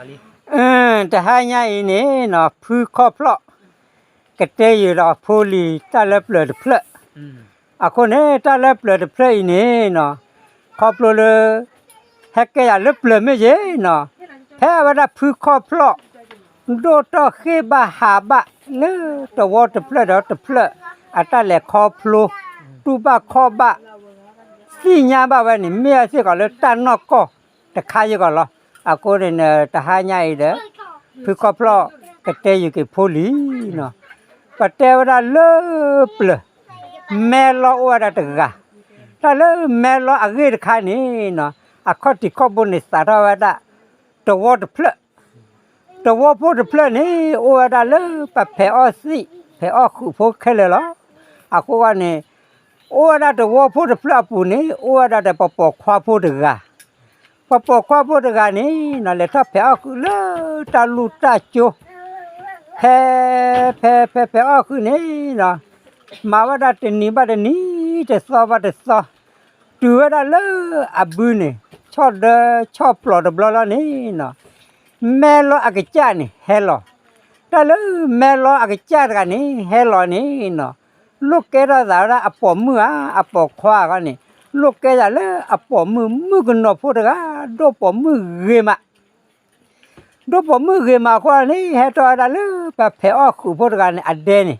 တဟါညါအံၤန့ၣ်နီၤ ဖုခီဖျိ ကတဲယုာ်ဒီးဖိလံၤတၢ်လၢပျၢၤတဖျၢၣ်. အဃိန့ၣ် တၢ်လၢပျၢၤတဖျၢၣ်အံၤန့ၣ်နီၤ ခီဖျိလၢ ဟဲကဲယၤလၢပျၢၤမ့ၢ်ယ့ၢ်နီၤ ဖဲအဝဲဒၣ်ဖုခီဖျိ ဒိၣ်ထီၣ်ဃ့ၢ်ဘၣ်ဟးဘၣ်လၢတဝီတဖျၢၣ်ဒီးတဖျၢၣ် အတၢ်လဲၤခီဖျိ တူၢ်ဘၣ်ခီၣ်ဘၣ် သ့ၣ်ညါဘၣ်ဝဲန့ၣ် မ့ၢ်ဝဲစ့ၢ်ကီးလၢတၢ်နီၢ်ကီၢ်တခါစ့ၢ်ကီးလီၤ. အဃိန့ၣ် တဟါညါအံၤဒီး ဖုခီဖျိ ကတဲယုာ်က့ၤဖိလံၤနီၤ ပတဲဝဲဒၣ်လၢပျၢၤ မဲလီအိၣ်ဝဲဒၣ်တဂၤ တၢ်လၢမဲလီအဂ့ၢ်တခါန့ၣ်နီၤ အခီၣ်ထံးခီၣ်ဘိန့ၣ် စးထီၣ်ဝဲဒၣ် တဝီတဖျၢၣ် တဝီဖိတဖျၢၣ်န့ၣ် အိၣ်ဝဲဒၣ်လၢပှၤဖဲးအီၣ်သံး ဖဲးအီၣ်ဃုာ်ဖိခဲလၢာ်လီၤ. အဃိန့ၣ် အိၣ်ဝဲဒၣ်တဝီဖိတဖျၢၣ်အပူၤန့ၣ် အိၣ်ဝဲဒၣ်ဒီးပှၤပိာ်ခွါဖိတဂၤ ပှၤပိာ်ခွါဖိတဂၤန့ၣ်နီၤ လဲၤထီၣ်ဖဲးအီၣ်ဃုာ်လၢတၢ်လူၢ်တၢ်ကၠိ ဖဲ ဖဲ ဖဲ ဖဲးအီၣ်ဃုာ်န့ၣ်နီၤ မၤဝဲဒၣ်တနံၤဘၣ်တနံၤ တသီဘၣ်တသီ တုၤဝဲဒၣ်လၢအဘုန့ၣ် ဆီၣ်ဒၢဆီၣ်ပျီၤတဘျီလီၤန့ၣ်နီၤ မဲလီအကစၢ်န့ၣ်ဟဲလီၤ. တၢ်လၢမဲလီအကစၢ်တဂၤန့ၣ် ဟဲလီၤန့ၣ်နီၤ လိၣ်ကဲထီၣ်သးဝဲဒၣ်အပိာ်မုၣ်ဧါ အပိာ်ခွါဧါန့ၣ် လိၣ်ကဲသးလၢအပိာ်မုၣ် မုၣ်ကနီၤဖိတဂၤ ဒိၣ်ပိာ်မုၣ်ဂ့ၤမး ဒိၣ်ပိာ်မုၣ်ဂ့ၤမးအဃိန့ၣ် ဟဲထီၣ်ဝဲဒၣ်လၢပှၤဖဲးအီၣ်ဃုာ်ဖိတဂၤန့ၣ် အဒဲန့ၣ်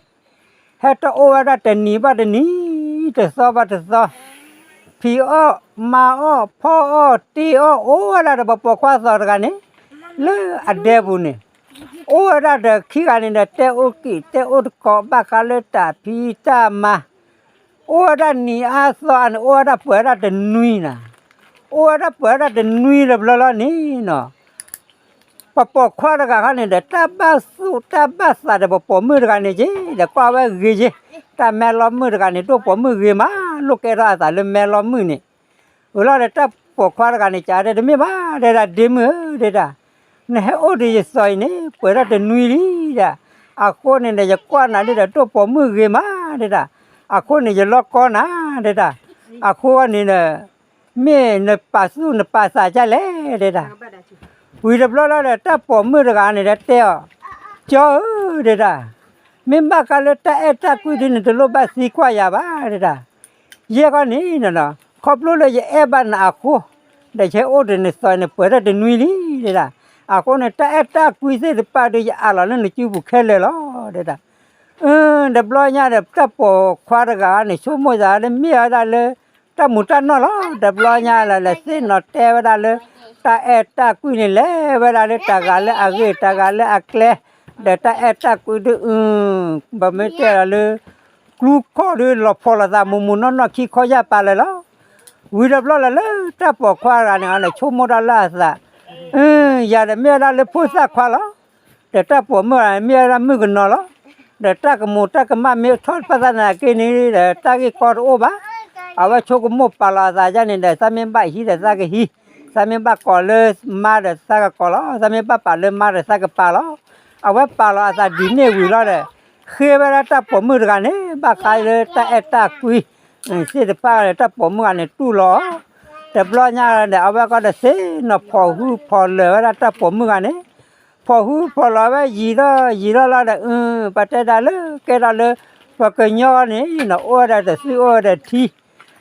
ဟဲထီၣ်အိၣ်ဝဲဒၣ်တနံၤဘၣ်တနံၤ တသီဘၣ်တသီ ဖံးအီၣ်မၤအီၣ်ဖီအီၣ်တ့အီၣ် အိၣ်ဝဲဒၣ်ဒီးပှၤပိာ်ခွါသီတဂၤန့ၣ် လၢအဒဲပူၤန့ၣ် အိၣ်ဝဲဒၣ်ဒီးခံဂၤန့ၣ်ဒီး တဲအိၣ်ကံၣ်တဲအိၣ်တကိးဘၣ်ဃးလၢတၢ်ဖံးတၢ်မၤ အိၣ်ဝဲဒၣ်နံၤအါသီအါန့ၣ် အိၣ်ဝဲဒၣ်ပှဲၤဝဲဒၣ်တနွံနၤ, အိၣ်ဝဲဒၣ်ပှဲၤဝဲဒၣ်တနွံတဘျီလီၤန့ၣ်နီၤ, ပှၤပိာ်ခွါတဂၤခီန့ၣ်ဒီး တၢ်ဘၣ်သူၣ်တၢ်ဘၣ်သးဒီးပှၤပိာ်မုၣ်တဂၤန့ၣ်က့ၤ ဒီးကွၢ်ဝဲဂ့ၤက့ၤ, တၢ်မဲလီမုၣ်တဂၤန့ၣ် ဒိၣ်ပိာ်မုၣ်ဂ့ၤမး လိၣ်ကဲထီၣ်အသးလၢမဲလီမုၣ်န့ၣ်, ဝံၤလီၤဒီးတၢ်ပိာ်ခွါတဂၤန့ၣ် ကတဲတမ့ၢ်ဘၣ်ဒဲဒၣ် ဒ့မုၣ်ဧၢဒဲဒၣ်, နဟဲအိၣ်ဒီးယသီအံၤန့ၣ် ပှဲၤထီၣ်တနွံလံဒၣ်, အဃိန့ၣ်ဒီး ယကွၢ်နၤဒ်ဒီး ဒိၣ်ပိာ်မုၣ်ဂ့ၤမးဒဲဒၣ်, အဃိန့ၣ် ယလီၢ်ကီနၤဒဲဒၣ်, အဃိန့ၣ်ဒီး မ့ၢ်နပာ်သူၣ်နပာ်သးဒ်လဲၣ်ဒဲဒၣ်, ဝံၤတဘျီလီၤဒီး တၢ်ပိာ်မုၣ်တဂၤန့ၣ်ဒီးတဲအီၤ, ကၠီဧၢဒဲဒၣ်, မ့ၢ်ဘၣ်ဃးလၢတၢ်အဲၣ်တၢ်ကွံဒ်န့ၣ် တလိၣ်ဘၣ်သံကွၢ်ယၤဘၣ်ဒဲဒၣ်, ယဲၢ်ခီန့ၣ် ခီဖျိလၢယအဲၣ်ဘၣ်နၤအဃိ, ဒီးယဟဲအိၣ်ဒီးနသီန့ၣ် ပှဲၤထီၣ်တနွံလံဒဲဒၣ်, အဃိန့ၣ် တၢ်အဲၣ်တၢ်ကွံသ့ၣ်တဖၣ်ဒီး ယအးလီၤလၢနစုပူၤခဲလၢာ်လီၤဒဲဒၣ်, တဘျီညါဒီး တၢ်ပိာ်ခွါတဂၤန့ၣ် ဆိကမိၣ်သးလၢမ့ၢ်ဝဲဒၣ်လၢ တၢ်မူးတၢ်နီၢ်လီၤ, တဘျီညါလၢလဲၤသ့ၣ်နီၣ်တဲဝဲဒၣ်လၢ တၢ်အဲၣ်တၢ်ကွံန့ၣ် လဲၤဝဲဒၣ်လၢတဂၤလၢအဂ့ၢ် တဂၤလၢအကျဲ, ဒီးတၢ်အဲၣ်တၢ်ကွံဒ်အု, ပမ့ၢ်တဲလီၤလၢ ကျူခီၣ်ဒီး လီၤဖီၣ်လိာ်သးမူးမူးနီၢ်နီၢ် ခံခီယၢ်ပၤလၢာ်လီၤ, ဝံၤတဘျီလၢ်လၢ တၢ်ပိာ်ခွါတဂၤန့ၣ် ဆိကမိၣ်တၢ်လၢအသး, ယၤဒီးမ့ၢ်ဝဲဒၣ်လၢဖိသၣ်ခွါလီၤ, ဒီးတၢ်ပိာ်မုၣ်တဂၤန့ၣ် မ့ၢ်ဝဲဒၣ်မုၣ်ကနီၤလီၤ, ဒီးတၢ်ကမူးတၢ်ကမၣ်မ့ၢ်ထီၣ်တဖၣ်သနာ်က့န့ၣ်ဒီး တၢ်ဂ့ၢ်ကီတအိၣ်ဘၣ်, အဝဲဆိကမိၣ်ပာ်လီၤအသးဒ်န့ၣ်ဒီး သးမ့ၢ်ဘၣ်ဟံးဒီးသးကဟံး, သးမ့ၢ်ဘၣ်ကိးလၢမါဒီးသးကကိးလီၤ, သးမ့ၢ်ဘၣ်ပာ်လၢမါဒီးသးကပာ်လီၤ, အဝဲပာ်လီၤအသးဒ်န့ၣ်ဝံၤလီၤဒီး ဃ့ဝဲဒၣ်တၢ်ပိာ်မုၣ်တဂၤန့ၣ် ဘၣ်ဃးလၢတၢ်အဲၣ်တၢ်ကွံ သ့ၣ်တဖၣ်ဒီး တၢ်ပိာ်မုၣ်တဂၤန့ၣ်တူၢ်လိာ်အီၤ, တဘျီညါဒီး အဝဲကီဒီးသ့ၣ်နီၣ်ဖီၣ်ဟုဖီၣ်လၢာ်ဝဲဒၣ်တၢ်ပိာ်မုၣ်တဂၤန့ၣ်, ဖီၣ်ဟုဖီၣ်လီၤဝဲယံာ်ထီၣ်ယံာ်ထီၣ်လီၤဒီး ပတဲဒၣ်လၢကဲထီၣ်လၢ ပှၤကညီန့ၣ် အိၣ်ဝဲဒၣ်တသွံၣ်အိၣ်ဝဲဒၣ်ထံ, ဒီး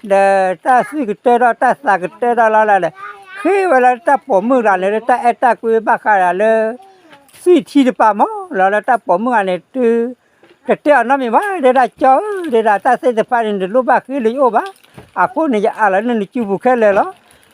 တၢ်သွံၣ်ကတၢၢ်ထီၣ်တၢ်သးကတၢၢ်ထီၣ်လီၤလၢဒီး ဃ့ဝဲလၢတၢ်ပိာ်မုၣ်တဂၤန့ၣ် လၢတၢ်အဲၣ်တၢ်ကွံဘၣ်ဃးဒီးလၢ သွံၣ်ထံတပၤမးလီၤလၢတၢ်ပိာ်မုၣ်တဂၤန့ၣ် တတဲအီၤနီတမံၤဘၣ်, ဒဲဒၣ်ကၠီဧၢ, ဒဲဒၣ်တၢ်သ့ၣ်တဖၣ်န့ၣ် နတလိၣ်ဘၣ်ဃ့လၢယအိၣ်ဘၣ်, အဃိန့ၣ် ယအးလီၤလၢနစုပူၤခဲလၢာ်လီၤ,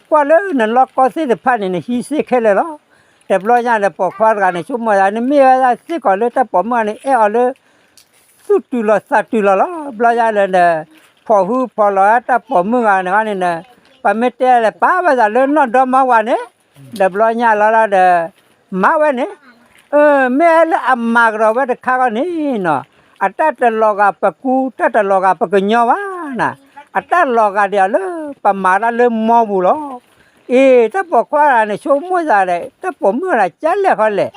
ကွၢ်လၢနလီၢ်ကီသ့ၣ်တဖၣ်န့ၣ် နဟံးသ့ခဲလၢာ်လီၤ, တဘျီညါဒီး ပိာ်ခွါတဂၤန့ၣ် ဆိကမိၣ်သး နမ့ၢ်ဝဲဒၣ်စ့ၢ်ကီးလၢတၢ်ပိာ်မုၣ်တဂၤန့ၣ် အဲၣ်အီၤလၢ သူၣ်တုၤလီၤသးတုၤလီၤလီၤ, ဘျီညါလၢဒီး ဖီၣ်ဟုဖီၣ်လီၤတၢ်ပိာ်မုၣ်တဂၤန့ၣ်န့ၣ်, ပမ့ၢ်တဲလဲၤပာ်ဝဲသးလၢနီၢ်ဒီမါဝၤန့ၣ်, တဘျီညါလီၤလၢဒီး မၤဝဲန့ၣ်, မ့ၢ်လၢအမၤကဒီးဝဲတခါခီန့ၣ်နီၤ, အတၢ်တလီၤဂာ်ပကူ တၢ်တလီၤဂာ်ပကညီဘၣ်နၤ, အတၢ်လီၤဂာ်ဒံးအီၤလၢ ပမၤတၢ်လၢမီပူၤလီၤ, အ့ တၢ်ပိာ်ခွါတဂၤန့ၣ် ဆိကမိၣ်သးဒီး တၢ်ပိာ်မုၣ်တဂၤန့ၣ် ကလဲၣ်ဃီလဲၣ်,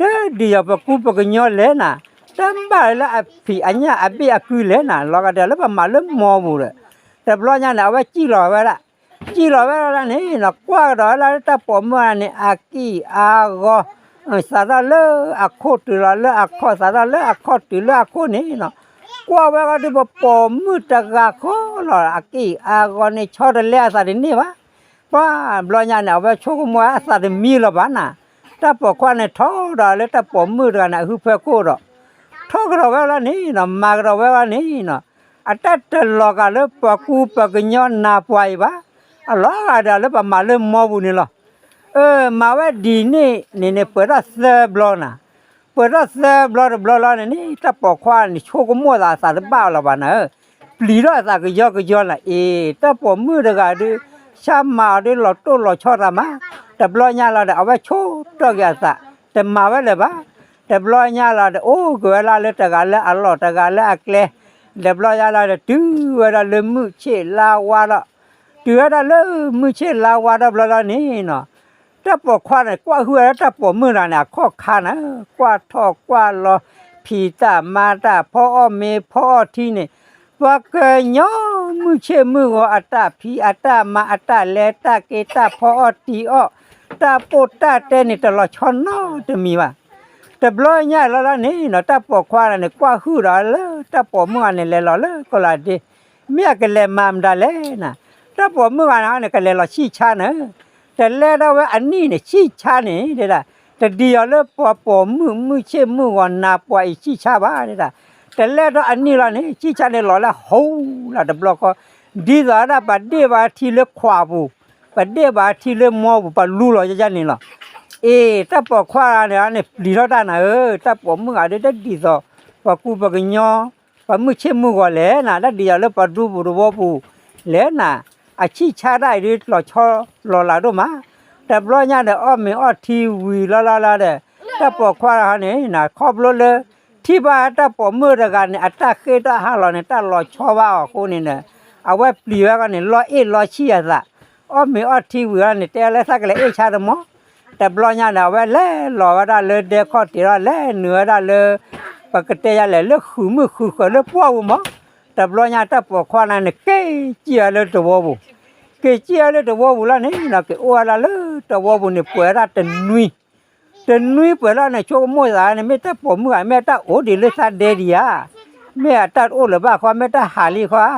တဒ်အီၤပကူပကညီလဲၣ်နၤ, တၢ်ဘၣ်လၢအဖံးအညၣ်အဘ့ၣ်အကုလဲၣ်နၤ, လီၤဂာ်ဒံးအီၤလၢပမၤလၢမီပူၤဒီး, တဘျီညါန့ၣ် အဝဲစံၣ်လီၤဝဲဒၣ် စံၣ်လီၤဝဲဒၣ်န့ၣ်နီၤ ကွၢ်ကဒီးဝဲဒၣ်လၢတၢ်ပိာ်မုၣ်ဂၤန့ၣ် အကံၢ်အါဂီၤ, စးထီၣ်လၢအခိၣ်တုၤလီၤလၢအခီၣ် စးထီၣ်လၢအခီၣ်တုၤလၢအခိၣ်န့ၣ်နီၤ, ကွၢ်ဝဲဃီဒုး ပပိာ်မုၣ်တဂၤဃီလီၤ အကံၢ်အါဂီၤန့ၣ် ဆီတလဲအသးတန့ၢ်ဘၣ်. ပှၤဘျီညါန့ၣ် အဝဲဆိကမိၣ်အသးတမံလီၤဘၣ်နၤ, တၢ်ပိာ်ခွါန့ၣ်ထီၣ်ဒီးလၢတၢ်ပိာ်မုၣ်တဂၤန့ၣ် အဟၢဖၢခိၣ်ဒီး ထီၣ်ကဒီးဝဲလီၤန့ၣ်နီၤ မၤကဒီးဝဲလီၤန့ၣ်နီၤ, အတၢ်တလီၤဂာ်လၢပှၤကူပှၤကညီနၤပှၤအံၤဘၣ်, အလီၤဂာ်ဒီးလၢပှၤမၤလၢမီပူၤန့ၣ်လီၤ. အၢ မၤဝဲဒ်န့ၣ်န့ၣ်န့ၣ် ပှဲၤထီၣ်သၢဘျီနၤ, ပှဲၤထီၣ်သၢဘျီတဘျီလီၤန့ၣ်န့ၣ် တၢ်ပိာ်ခွါန့ၣ် ဆိကမိၣ်သးအသးတဘၣ်အီၤလီၤဘၣ်နၤဧၢ, ပျံၤထီၣ်အသးကယီကယီနၤ အ့ တၢ်ပိာ်မုၣ်တဂၤဒုး ဆၢမၤအီၤဒုးလီၤတိၢ်လီၤဆီတၢ်မး, တဘျီညါလီၤဒီး အဝဲဆိကမိၣ်က့ၤအသး တမၤဝဲလၢၤဘၣ်, တဘျီညါလီၤဒီး အိၣ်က့ၤဝဲဒၣ်လၢတဂၤလၢအလီၢ်တဂၤလၢအကျဲ, တဘျီညါလီၤဒီး တုၤဝဲဒၣ်လၢမုၢ်ဆ့ၣ်လါဝါဒီး တုၤဝဲဒၣ်လၢမုၢ်ဆ့ၣ်လါဝါဒီးဘျီလီၤန့ၣ်နီၤ, တၢ်ပိာ်ခွါန့ၣ် ကွၢ်ဟုၣ်ဝဲဒၣ်တၢ်ပိာ်မုၣ်တဂၤန့ၣ် အခီၣ်ခါနၤ, ကွၢ်ထီၣ်ကွၢ်လီၤ ဖံးတၢ်မၤတၢ် ဖီအီၣ်မ့ၤဖီအီၣ်ထံန့ၣ်, ပှၤကညီမုၢ်ဆ့ၣ်မုၢ်ဂီၤအတၢ်ဖံးအတၢ်မၤအတၢ်လဲၤတၢ်က့ၤတၢ်ဖီအီၣ်တံၤအီၣ်, တၢ်ပိၢ်တၢ်တဲန့ၣ် တလီၤဆီနီတမံၤဘၣ်. တဘျီညါလီၤလီၤန့ၣ်နီၤ တၢ်ပိာ်ခွါန့ၣ် ကွၢ်ဟုၣ်ဒီးလၢတၢ်ပိာ်မုၣ်ဂၤန့ၣ် လဲၤလီၤလၢကီၢ်လၤဒ့, မ့ၢ်အကလဲၤမၤမတၤလဲၣ်နၤ, တၢ်ပိာ်မုၣ်ဂၤန့ၣ် ကလဲၤလီၤဆံၣ်ဆါနၤ, တလဲထီၣ်ဝဲအနံၣ်န့ၣ် ဆံၣ်ဆါန့ၣ်ဒၣ်, တဒ်အီၤလၢပှၤပိာ်မုၣ်မုၢ်ဆ့ၣ်မုၢ်ဂီၤနၤပှၤအံၤဆံၣ်ဆါဘၣ်ဒၣ်, တလဲထီၣ်အနံၣ်လီၤန့ၣ် ဆံၣ်ဆါန့ၣ်လီၤလၢဟိလၢတဘျီဃီ, ဒ်သိးဒၣ်ပဒ့ၣ်ဘၣ်ထံလၢခွးပူၤ, ပဒ့ၣ်ဘၣ်ထံလၢမီပူၤ ပလူလီၤယန့ၣ်လီၤ. အ့ တၢ်ပိာ်ခွါန့ၣ်န့ၣ် ပျံၤထီၣ်တၢ်နၤဧၢ, တၢ်ပိာ်မုၣ်ဂၤဒ်တဒ်သိး ပှၤကူပှၤကညီ ပှၤမုၢ်ဆ့ၣ်မုၢ်ဂီၤလဲၣ်နၤ, တၢ်ဒ်သိးလၢပှၤဒူပူၤတဝီပူၤလဲၣ်နၤ, အဆံၣ်ဆါတၢ်အံၤဒ်လီၤဆီလီၤလးဒိၣ်မး, တဘျီညါဒီး အီၣ်မ့ၤအီၣ်ထံဝံၤလီၤလီၤလီၤဒီး တၢ်ပိာ်ခွါတဂၤန့ၣ် ခီဖျိလၢ ထံၣ်ဘၣ်တၢ်ပိာ်မုၣ်တဂၤန့ၣ် အတၢ်ဃ့တၢ်ဟးလီၤန့ၣ် တၢ်လီၤဆီဘၣ်အီၤအဃိန့ၣ်ဒီး အဝဲပျံၤဝဲဃီန့ၣ် လီၤအ့ၣ်လီၤဆံၣ်အသး, အီၣ်မ့ၤအီၣ်ထံဝံၤလီၤန့ၣ် တဲလၢသးကလဲၤအ့ၣ်ဆါတမီၤ, တဘျီညါဒီး အဝဲလဲၤလီၤဝဲဒၣ်လၢဒဲခီၣ်ထံးဒီး လဲၤနုာ်ဝဲဒၣ်လၢ ပကတဲယလဲၣ် လၢဃုာ်မုၣ်ဃုာ်ဃၢၤလၢပှၢ်ပူၤမး, တဘျီညါတၢ်ပိာ်ခွါန့ၣ် က့ၤစံၣ်ဝဲလၢတဝီပူၤ, က့ၤစံၣ်ဝဲလၢတဝီပူၤလီၤန့ၣ် က့ၤအိၣ်ဝဲဒၣ်လၢတဝီပူၤန့ၣ် ပှဲၤဝဲဒၣ်တနွံ တနွံပှဲၤလီၤန့ၣ် ဆိကမိၣ်သးန့ၣ် မ့ၢ်တၢ်ပိာ်မုၣ်ဧါ မ့ၢ်တၢ်အိၣ်ဒံးလၢသးဒဲဒံးဧါ, မ့ၢ်အတၢ်တအိၣ်လၢၤဘၣ်ဃီ မ့ၢ်တၢ်ဟးလံဃီဧါ,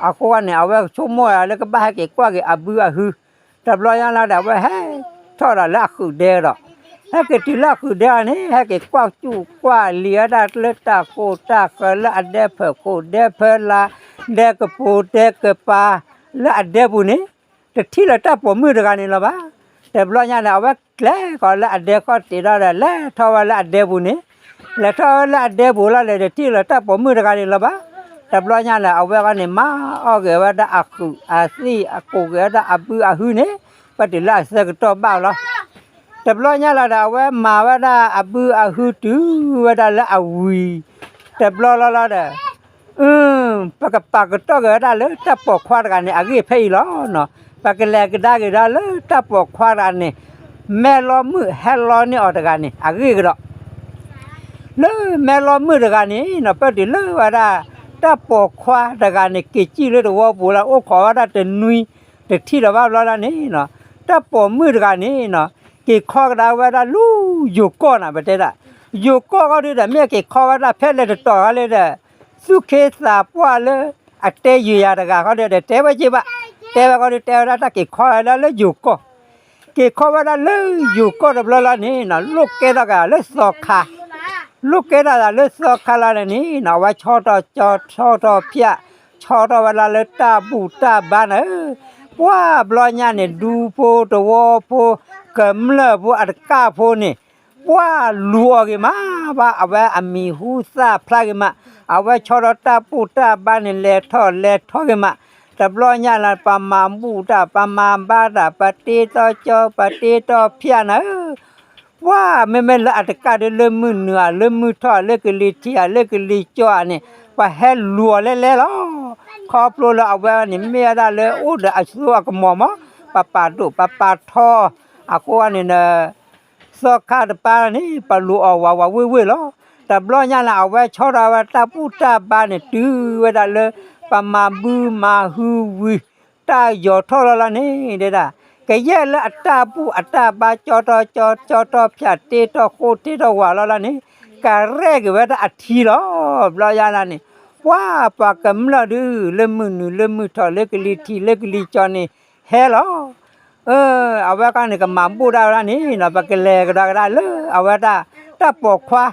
အဃိန့ၣ် အဝဲဆိကမိၣ်လၢကဘၣ်ဟဲက့ၤကွၢ်က့ၤအဘုအဟု, တဘျီညါလီၤဒီး အဝဲဟဲထီၣ်ဒီးလၢအဃုာ်ဒဲဒီး ဟဲက့ၤတုၤလၢအဃုာ်ဒဲန့ၣ် ဟဲက့ၤကွၢ်စူၣ်ကွၢ်လံၤဝဲဒၣ်လၢတၢ်ဃိၣ်တၢ်ဃၢၤလၢအဒဲဖၢးခိၣ်ဒဲဖၢလါ ဒဲကပိၤဒဲကပၤ လၢအဒဲပူၤန့ၣ် တထံၣ်လၢၤတၢ်ပိာ်မုၣ်တဂၤန့ၣ်လၢၤဘၣ်. တဘျီညါန့ၣ် အဝဲကျဲၤဃီၤလၢအဒဲခီၣ်ထံးဒီး လဲၤထီၣ်ဝဲလၢအဒဲပူၤန့ၣ်, လဲၤထီၣ်ဝဲလၢအဒဲပူၤလီၤဒီး တထံၣ်လၢၤတၢ်ပိာ်မုၣ်တဂၤန့ၣ်လၢၤဘၣ်. တဘျီညါန့ၣ် အဝဲဃီန့ၣ် မၤအီၣ်ဂ့ၤဝဲဒၣ်အဃုာ်အသံၣ် အကိးက့ၤဝဲဒၣ်အဘုအဟုန့ၣ် ပတုၤလၢအဆၢကတီၢ်ဘၣ်လီၤ. တဘျီညါလီၤဒီး အဝဲမၤဝဲဒၣ်အဘုအဟုတုၤဝဲဒၣ်လၢအဝံၤ တဘျီလီၤလီၤဒီး ပကပာ်ကတီၢ်က့ၤဝဲဒၣ်လၢတၢ်ပိာ်ခွါတဂၤန့ၣ် အဂ့ၢ်ဖဲအံၤလီၤ. ပကလဲၤကဒါက့ၤဒီးလၢတၢ်ပိာ်ခွါတဂၤန့ၣ် မဲလီမုၣ်ဟဲလီန့ၢ်အီၤတဂၤန့ၣ် အဂ့ၢ်ကဒီး လၢမဲလီမုၣ်တဂၤန့ၣ်နီၤ ပတုၤလၢဝဲဒၣ် တၢ်ပိာ်ခွါတဂၤန့ၣ် က့ၤစံၣ်လၢတဝီပူၤလၢ အိၣ်ခိးဝဲဒၣ်တနွံ တထံၣ်လၢၤဘၣ်ဘျီလီၤန့ၣ်နီၤ တၢ်ပိာ်မုၣ်တဂၤန့ၣ်နီၤ က့ၤခီကဒါဝဲဒၣ်လၢယိၤကီၢ်နၤ ပတဲဒၣ် ယိၤကီၢ်ဃီဒုဒီး မ့ၢ်က့ၤခီဝဲဒၣ်ဖဲလဲၣ်တတီၤဃီလၢဒီး သူၣ်ခ့သးပှၢ်လၢအတဲယုာ်ယၤတဂၤဃီဒီး တဲဝဲက့ၤဘၣ် တဲဝဲဃီဒု တဲဝဲဒၣ်တၢ်က့ၤခီဝဲဒၣ်လၢယိၤကီၢ် က့ၤခီဝဲဒၣ်လၢယိၤကီၢ်တဘျီလီၤန့ၣ်နီၤ လိၣ်ကဲထီၣ်က့ၤလၢသီခါ လိၣ်ကဲထီၣ်သးလၢသီခါလီၤန့ၣ်နီၤ အဝဲဆီထီၣ်ကၠီ ဆီထီၣ်ဖၠၣ် ဆီထီၣ်ဝဲဒၣ်လၢတၢ်ဘူၣ်တၢ်ဘါန့ၣ်ဧၢ ပှၢ်ဘျီညါန့ၣ် ဒူဖိတဝီဖိ ကမျၢၢ်ဖိအတကၢ်ဖိန့ၣ် ပှၢ်လူၤအီၤဂ့ၤမး ဘၣ်အဝဲအမံၤဟူသၣ်ဖျါဂ့ၤမး အဝဲဆီထီၣ်တၢ်ဘူၣ်တၢ်ဘါန့ၣ် လဲၤထီၣ်လဲၤထီၣ်ဂ့ၤမး တဘျီညါလီၤ ပမၤဘူၣ်တၢ် ပမၤဘါတၢ် ပတ့ထီၣ်ကၠီ ပတ့ထီၣ်ဖၠၣ်န့ၣ်ဧၢ ပှၢ်မ့မ့ၢ်လၢအတကၢ်ဒု လၢမုၢ်နုာ်ဧါ လၢမုၢ်ထီၣ် လၢကလံၤထံးဧါ လၢကလံၤကၠီဧါန့ၣ် ပှၤဟဲလူၤအီၤလဲလဲလီၤ. ခီဖျိလၢအဝဲန့ၣ် မ့ၢ်ဝဲဒၣ်လၢအိၣ်ဒီးအစိအကမီၤမး ပပာ်ဒိၣ်ပပာ်ထီ အဃိန့ၣ်ဒီး သီခါတပၤန့ၣ် ပလူၤအီၤဝးဝးဝ့ၢ်ဝ့ၢ်လီၤ. တဘျီညါလၢအဝဲဆီထီၣ်ဝဲတၢ်ဘူၣ်တၢ်ဘါန့ၣ် တုၤဝဲဒၣ်လၢ ပမၤဘုမၤဟုဝံၤ တၢ်ယီၤထီၣ်လီၤလီၤန့ၣ် တဲဒၣ်, ကယဲၢ်လၢအတၢ်ဘူၣ်အတၢ်ဘါ ကၠီတီကၠီ ကၠီတီဖၠၣ် တ့ထီၣ်ဃိၣ် တ့ထီၣ်ဝၣ်လီၤလီၤန့ၣ်, ကရဲၣ်က့ၤဝဲဒၣ်အထံလီၤ. ဘျီညါန့ၣ် ပှၤပှၤကမျၢၢ်ဒုး လၢမုၢ်နုာ်လၢမုၢ်ထီၣ် လၢကလံၤထံးလၢကလံၤကၠီန့ၣ် ဟဲလီၤ. အဝဲကီန့ၣ် ကမၤဘူၣ်ဒၣ်ဝဲဒၣ်န့ၣ်နီၤ ပကလဲၤကဒီးကဒါလၢအဝဲဒၣ် တၢ်ပိာ်ခွါ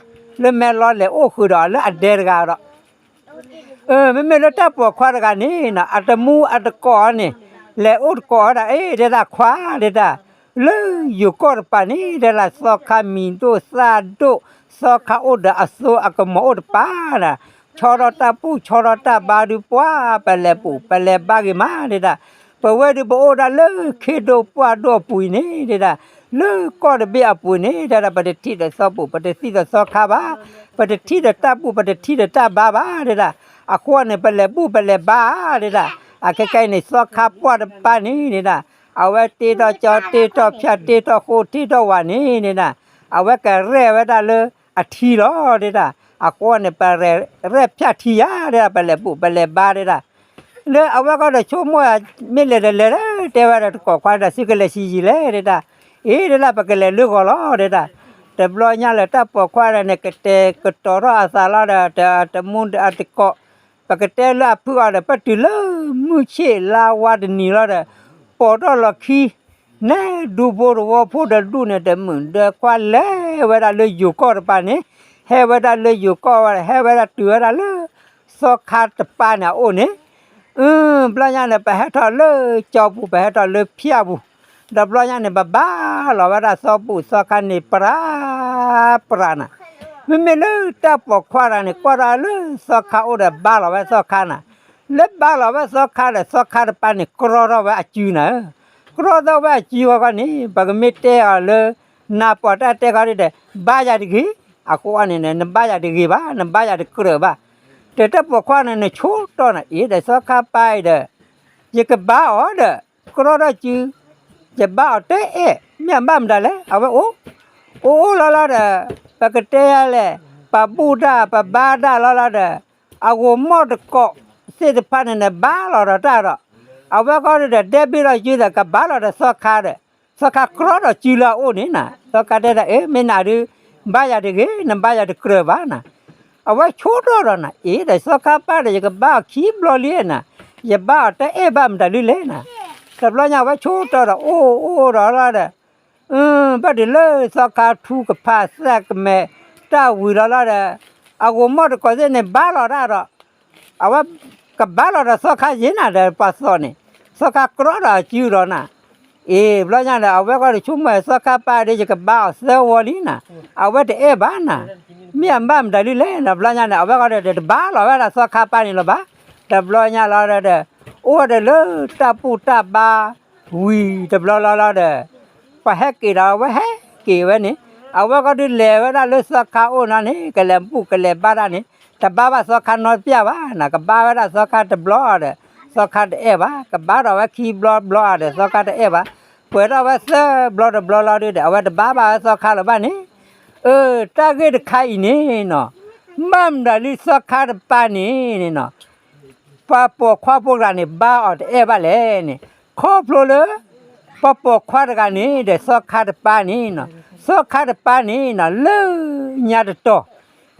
လၢမဲာ်လီၤလဲၤအိၣ်ဃုာ်ဒီးလၢအဒဲတဂၤဒီး မ့မ့ၢ်လၢတၢ်ပိာ်ခွါတဂၤန့ၣ်နီၤ အတမူအတကိးန့ၣ် လဲၤအိၣ်တကိးဝဲဒၣ် အ့ တဲဒၣ်ခွါ တဲဒၣ်, လၢယိၤကီၢ်တပၤန့ၣ် တဲဒၣ်သီခါမံၤဒိၣ်သၣ်ဒိၣ် သီခါအိၣ်ဒီးအသိအကမီၤအိၣ်တပၤဒီး ဆီထီၣ်တၢ်ဘူၣ်ဆီထီၣ်တၢ်ဘါဒုး ပှၤပလဲၤဘူၣ်ပလဲၤဘါဂ့ၤမး တဲဒၣ်, ပဝဲဒုးပအိၣ်ဒၣ်လၢခ့ဒိၣ်ပှၢ်ဒိၣ်အပူၤအံၤန့ၣ် တဲဒၣ်, လၢကီၢ်တဘ့ၣ်အပူၤန့ၣ် တဲဒၣ် ပတထံၣ်ဒီးသီဘူၣ် ပတထံၣ်ဒီးသီခါဘၣ်, ပတထံၣ်ဒီးတၢ်ဘူၣ် ပတထံၣ်ဒီးတၢ်ဘါဘၣ် တဲဒၣ်, အဃိန့ၣ် ပလဲၤဘူၣ်ပလဲၤဘါ တဲဒၣ်, အခဲကနံၣ်အံၤန့ၣ် သီခါပှၢ်တပၤန့ၣ် တဲဒၣ်, အဝဲတ့ထီၣ်ကၠီ တ့ထီၣ်ဖၠၣ် တ့ထီၣ်ဃိၣ် တ့ထီၣ်ဝၣ်န့ၣ် တဲဒၣ်, အဝဲကရဲၣ်ဝဲဒၣ်လၢအထံလီၤ တဲဒၣ်, အဃိန့ၣ် ပရဲၣ်ဖၠၣ်ထံယၤ တဲဒၣ် ပလဲၤဘူၣ်ပလဲၤဘါ တဲဒၣ် လၢအဝဲကီဒီးဆိကမိၣ် မ့ၢ်လဲၤဒီးလဲၤဒီး တဲဝဲဒီးတကိးခွါဒီး သုကလဲၤဆံးယံာ်လဲၣ် တဲဒၣ်, အ့ တဲဒၣ် ပကလဲၤလၢဂီၤလီၤ တဲဒၣ်, တဘျီညါလၢတၢ်ပိာ်ခွါဒီးန့ၣ် ကတဲာ်ကတီၤထီၣ်အသးလီၤဒီး တမူအတကိး, ပကတဲလၢအဖုအီၤဒီး ပတုၤလၢမုၢ်ဆ့ၣ်လါဝါတနံၤလီၤဒီး ပိာ်ထီၣ်လီၤခံ နဲဒူဖိတဝီဖိဒီးဒူၣ်န့ၣ် တမုာ်ဒီးခွါလဲၤဝဲဒၣ်လၢယိၤကီၢ်တပၤန့ၣ်, ဟဲဝဲဒၣ်လၢယိၤကီၢ်ဝဲဒီး ဟဲဝဲဒၣ်တုၤဝဲဒၣ်လၢ သီခါတပၤန့ၣ်အအိၣ်န့ၣ်, ဘျီညါန့ၣ် ပဟဲထီၣ်လၢကၠီပူၤ ပဟဲထီၣ်လၢဖၠၣ်ပူၤ, ဒီးဘျီညါန့ၣ် ပဘါလီၤဝဲဒၣ်သီဘူၣ်သီခါန့ၣ် ပြးပြးနၤ, မ့မ့ၢ်လၢတၢ်ပိာ်ခွါတဂၤန့ၣ် ကွၢ်ထီၣ်လၢသီခါအိၣ်ဒီးဘါလီၤဝဲသီခါနၤ, လၢဘါလီၤဝဲသီခါဒီး သီခါတပၤန့ၣ် ကြီထီၣ်ဝဲအစုနၤဧၢ, ကြီထီၣ်ဝဲအစုဝဲခီန့ၣ် ပကမ့ၢ်တဲအီၤလၢ နၢ်ပီၢ်တၢ်တဲခီဒ်ဒီး ဘါယၤတဂ့ၤ, အဃိန့ၣ် နဘါယၤတဂ့ၤဘၣ် နဘါယၤတကြၢးဘၣ်, ဒီးတၢ်ပိာ်ခွါန့ၣ် နဆိတီၢ်နၤအံၤဒီးသီခါပၤအံၤဒီး ယကဘါအီၤဒီး ကြီထီၣ်စု ယဘါအီၤတအဲၣ် မ့ၢ်အဘၣ်မတၤလဲၣ် အဝဲအိၣ်, အိၣ်အိၣ်လီၤလီၤဒီး ပကတဲယၤလဲၣ်, ပဘူၣ်တၢ်ပဘါတၢ်လီၤလီၤဒီး အဂိာ်မီၢ်တကိးသ့ၣ်တဖၣ်န့ၣ်န့ၣ် ဘါလီၤဒီးတၢ်ဒီး အဝဲဃီဒီး ဒဲဘ့ၣ်လီၤစုဒီး ကဘါလီၤဒီးသီခါဒီး သီခါကြီဒီးစုလၢအအိၣ်န့ၣ်နၤ, သီခါတဲဒၣ် အ့ မ့ၢ်နၤဒုး ဘါယၤတဂ့ၤ နဘါယၤတကြၢးဘၣ်နၤ, အဝဲဆိတီၢ်ဒီးနၤ အ့ ဒီးသီခါပၤဒီး ယကဘါအီၤခံဘျီလံနၤ, ယဘါအီၤတအဲၣ်ဘၣ်မတၤလံလဲၣ်နၤ, တဘျီညါအဝဲဆိတီၢ်ဒီး အိၣ်အိၣ်ဒီးလီၤဒီး ဘၣ်တုၤလၢသီခါထူကဖးသၣ်ကမဲာ်တၢ်ဝံၤလီၤလီၤဒီး အဂိာ်မီၢ်တကိးသ့ၣ်န့ၣ် ဘါလီၤတၢ်ဒီး အဝဲကဘါလီၤဒီးသီခါယ့ၤနၤဒီးပှၤသီၣ်န့ၣ် သီခါကြီဒီးစုဒီးနၤ, အ့ ဘျီညါဒီး အဝဲဃီဒီးဆိကမိၣ်သီခါပၤဒီး ယကဘါအီၤသၢဝီလံနၤ, အဝဲတအဲၣ်ဘၣ်နၤ, မ့ၢ်အဘၣ်မတၤလံလဲၣ်နၤ, ဘျီညါန့ၣ် အဝဲဃီဒီးတဘါလီၤဝဲဒၣ်သီခါပၤန့ၣ်လၢၤဘၣ်, တဘျီညါလီၤဒီး အိၣ်ဝဲဒီးလၢတၢ်ဘူၣ်တၢ်ဘါ ဝံၤတဘျီလီၤလီၤဒီး ပှၤဟဲက့ၤဒီးအဝဲဟဲက့ၤဝဲန့ၣ်, အဝဲဃီဒုးလဲၤဝဲဒၣ်လၢသီခါအိၣ်နီၤန့ၣ် ကလဲၤဘူၣ်ကလဲၤဘါတၢ်န့ၣ် တဘါဘၣ်သီခါနီတပျၢ်ဘၣ်နၤ, ကဘါဝဲဒၣ်သီခါတဘျီဒီး သီခါတအဲၣ်ဘၣ်, ကဘါထီၣ်ဝဲခံဘျီဘျီဒီး သီခါတအဲၣ်ဘၣ်, ပှဲၤထီၣ်ဝဲသၢဘျီတဘျီလီၤဒုးဒီး အဝဲတဘါဘၣ်ဝဲသီခါလၢၤဘၣ်န့ၣ်, အၢ တၢ်ဂ့ၢ်တခါအံၤန့ၣ်နီၤ, ဘၣ်မတၤလံသီခါတပၤန့ၣ်န့ၣ်နီၤ ပှၤပိာ်ခွါဖိတဂၤန့ၣ် ဘါအီၤတအဲၣ်ဘၣ်လဲၣ်န့ၣ်, ခီဖျိလၢ ပှၤပိာ်ခွါတဂၤန့ၣ်ဒီး သီခါတပၤန့ၣ်နီၤ, သီခါတပၤန့ၣ်နီၤ လၢညါတတီၤန့ၣ်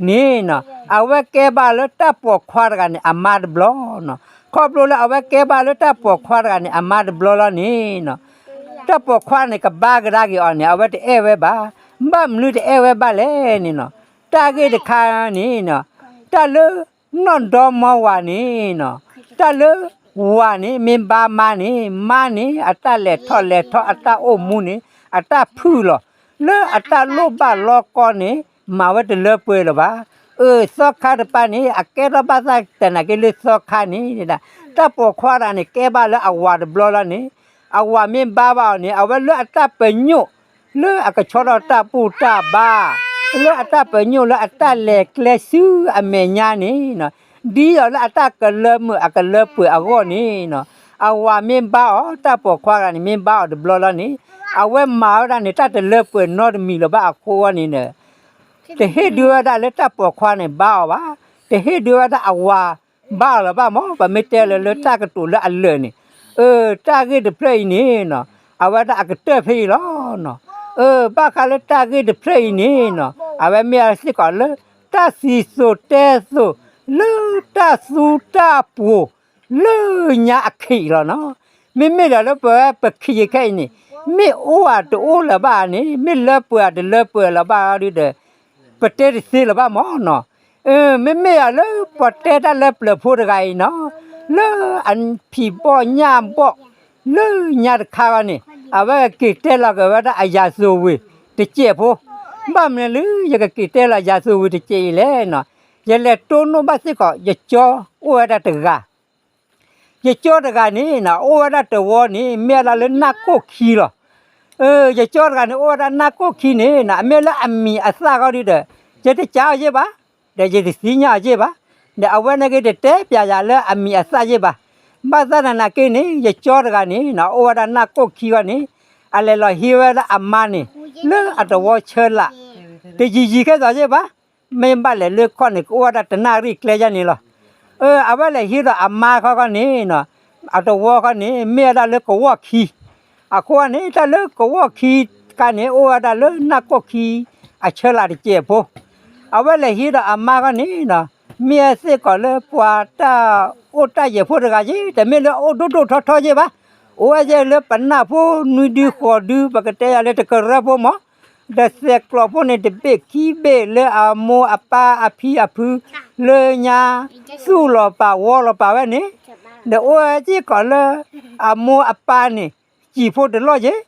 နီၤ အဝဲကဲဘၣ်လၢတၢ်ပိာ်ခွါတဂၤန့ၣ် အမါတဘျီနီၤ, ခီဖျိလၢအဝဲကဲဘၣ်လၢတၢ်ပိာ်ခွါတဂၤန့ၣ် အမါတဘျီလီၤန့ၣ်နီၤ, တၢ်ပိာ်ခွါန့ၣ် ကဘါကဒါက့ၤအီၤန့ၣ် အဝဲတအဲၣ်ဝဲဘၣ်, ဘၣ်မနုၤတအဲၣ်ဝဲဘၣ်လဲၣ်န့ၣ်နီၤ, တၢ်ဂ့ၢ်တခါန့ၣ်နီၤ, တၢ်လၢ နီၢ်ဒီမါဝၤန့ၣ်နီၤ, တၢ်လၢ ဝၤန့ၣ် မ့ၢ်ဘါမါန့ၣ် မါန့ၣ် အတၢ်လဲၤထီၣ်လဲၤထီ အတၢ်အိၣ်မူန့ၣ် အတၢ်ဖုၣ်လီၤ, လၢအတၢ်လိၣ်ဘၣ်လီကီန့ၣ် မၤဝဲတလၢပှဲၤလၢၤဘၣ်. အၢ သီခါတပၤန့ၣ် အကဲထီၣ်ဘၣ်သၣ်တနာ်က့လၢသီခါန့ၣ်ဒၣ်, တၢ်ပိာ်ခွါတဂၤန့ၣ် ကဲဘၣ်လၢအဝၤတဘျီလီၤန့ၣ်, အဝၤမ့ၢ်ဘါဘၣ်အီၤန့ၣ် အဝဲလၢအတၢ်ပညိၣ် လၢအကဆီထီၣ်တၢ်ဘူၣ်တၢ်ဘါ, လၢအတၢ်ပညိၣ်လၢအတၢ်လဲၤကျဲဆူအမဲာ်ညါန့ၣ်နီၤ, ဒ်သိးလၢအတၢ်ကလၢမုာ်အကလၢပှဲၤအဂီၢ်န့ၣ်နီၤ, အဝၤမ့ၢ်ဘါအီၤ တၢ်ပိာ်ခွါတဂၤန့ၣ် မ့ၢ်ဘါအီၤတဘျီလီၤန့ၣ်, အဝဲမၤဝဲဒၣ်န့ၣ် တၢ်တလၢပှဲၤနီတမံၤလၢၤဘၣ်အဃိန့ၣ်ဒီး တဟ့ၣ်ဒုးဝဲဒၣ်လၢတၢ်ပိာ်ခွါန့ၣ်ဘါအီၤဘၣ်, တဟ့ၣ်ဒုးဝဲဒၣ်အဝၤဘါအီၤလၢၤဘၣ်မး, ပမ့ၢ်တဲလၢ လၢတၢ်ကတိၤလၢအလၢာ်န့ၣ်, အၢ တၢ်ဂ့ၢ်တဖျၢၣ်အံၤန့ၣ်နီၤ အဝဲဒၣ်အကတၢၢ်ဖဲအံၤလီၤနီၤ. အၢ ဘၣ်ဃးလၢတၢ်ဂ့ၢ်တဖျၢၣ်အံၤန့ၣ်နီၤ အဝဲမ့ၢ်စ့ၢ်ကီးလၢ တၢ်စံၣ်စိၤတဲစိၤ လၢတၢ်သူတၢ်ပှိၤ လၢညါအခံးလီၤနီၤ. မ့မ့ၢ်ဒီးလၢပဝဲပခံးယခဲအံၤန့ၣ် မ့ၢ်အိၣ်ဧါတအိၣ်လၢၤဘၣ်န့ၣ် မ့ၢ်လၢပှဲၤဧါတလၢပှဲၤလၢၤဘၣ်ဒုဒီး ပတဲတသ့လၢၤဘၣ်မၢ်နီၤ. အၢ မ့မ့ၢ်ဒီးလၢပှၤတဲတၢ်လၢပျၢၤဖိတဂၤအံၤနီၤ လၢအဖံးဘီၣ်ညၣ်ဘီၣ် လၢညါတခါဂီၢ်န့ၣ် အဝဲကက့ၤတဲလီၤက့ၤဝဲဒၣ်အရာဇဝင်တစဲးဖိ, ဘၣ်မနုၤလၢယကက့ၤတဲလီၤရာဇဝင်တစဲးအံၤလဲၣ်နီၤ, ယလဲၤတိၢ်နီၣ်ဘၣ်စ့ၢ်ကီး ယကၠီအိၣ်ဝဲဒၣ်တဂၤ, ယကၠီတဂၤန့ၣ်နီၤ အိၣ်ဝဲဒၣ်တဝီန့ၣ် မ့ၢ်ဝဲဒၣ်လၢနၢ်ကိၣ်ခံလီၤ. အၢ ယကၠီတဂၤန့ၣ် အိၣ်ဝဲဒၣ်နၢ်ကိၣ်ခံန့ၣ်နီၤ အမ့ၢ်လၢအမံၤအသၣ်ဂီၢ်ဒုဒီး ယတကးအီၤယ့ၢ်ဘၣ်, ဒီးယတသ့ၣ်ညါအီၤယ့ၢ်ဘၣ်, ဒီးအဝဲန့ၣ်က့ၤတတဲပျးယၤလၢအမံၤအသၣ်ယ့ၢ်ဘၣ်. ဘၣ်ဆၣ်သနာ်က့န့ၣ် ယကၠီတဂၤန့ၣ်နီၤ အိၣ်ဝဲဒၣ်နၢ်ကိၣ်ခံဂီၢ်န့ၣ် အလဲၤလီၤဟံးဝဲဒၣ်အမါန့ၣ် လၢအတဝီဆၢလာ် တယံာ်ယံာ်ခဲသိးယ့ၢ်ဘၣ်, မ့ၢ်ဘၣ်လဲၤလၢခီၣ်န့ၣ် ကအိၣ်ဝဲဒၣ်တနၣ်ရံၣ်ကျဲယါန့ၣ်လီၤ. အၢ အဝဲလဲၤဟံးဒီးအမါခီခီန့ၣ်နီၤ အတဝီခီန့ၣ် မ့ၢ်ဝဲဒၣ်လၢကဝီၢ်ခံ, အဃိန့ၣ် တၢ်လၢကဝီၢ်ခံခါန့ၣ် အိၣ်ဝဲဒၣ်လၢနၢ်ကိၣ်ခံအဆၢလာ်တစဲးဖိ, အဝဲလဲၤဟံးဒီးအမါခီန့ၣ်နီၤ မ့ၢ်စ့ၢ်ကီးလၢပှၤတၢ်အိၣ်တၢ်ယဲၢ်ဖိတဂၤယ့ၢ်, တမ့ၢ်လၢအအိၣ်ဒိၣ်ဒိၣ်ထီထီယ့ၢ်ဘၣ်, အိၣ်ဝဲယ့ၢ်လၢပနၢ်ဖိနွံဒုဃိးဒု ပကတဲယၤလၢတကရၢဖိမး ဒီးသဲးကျိးဖိန့ၣ် တဘ့ၣ်ခံဘ့ၣ်လၢအမိၢ်အပၢ်အဖံအဖု လၢညါ သူၣ်လီၤပာ်ဝီလီၤပာ်ဝဲန့ၣ်, ဒီးအိၣ်ဝဲစ့ၢ်ကီးလၢ အမိၢ်အပၢ်န့ၣ် စံာ်ဖိတလီၢ်ယ့ၢ်,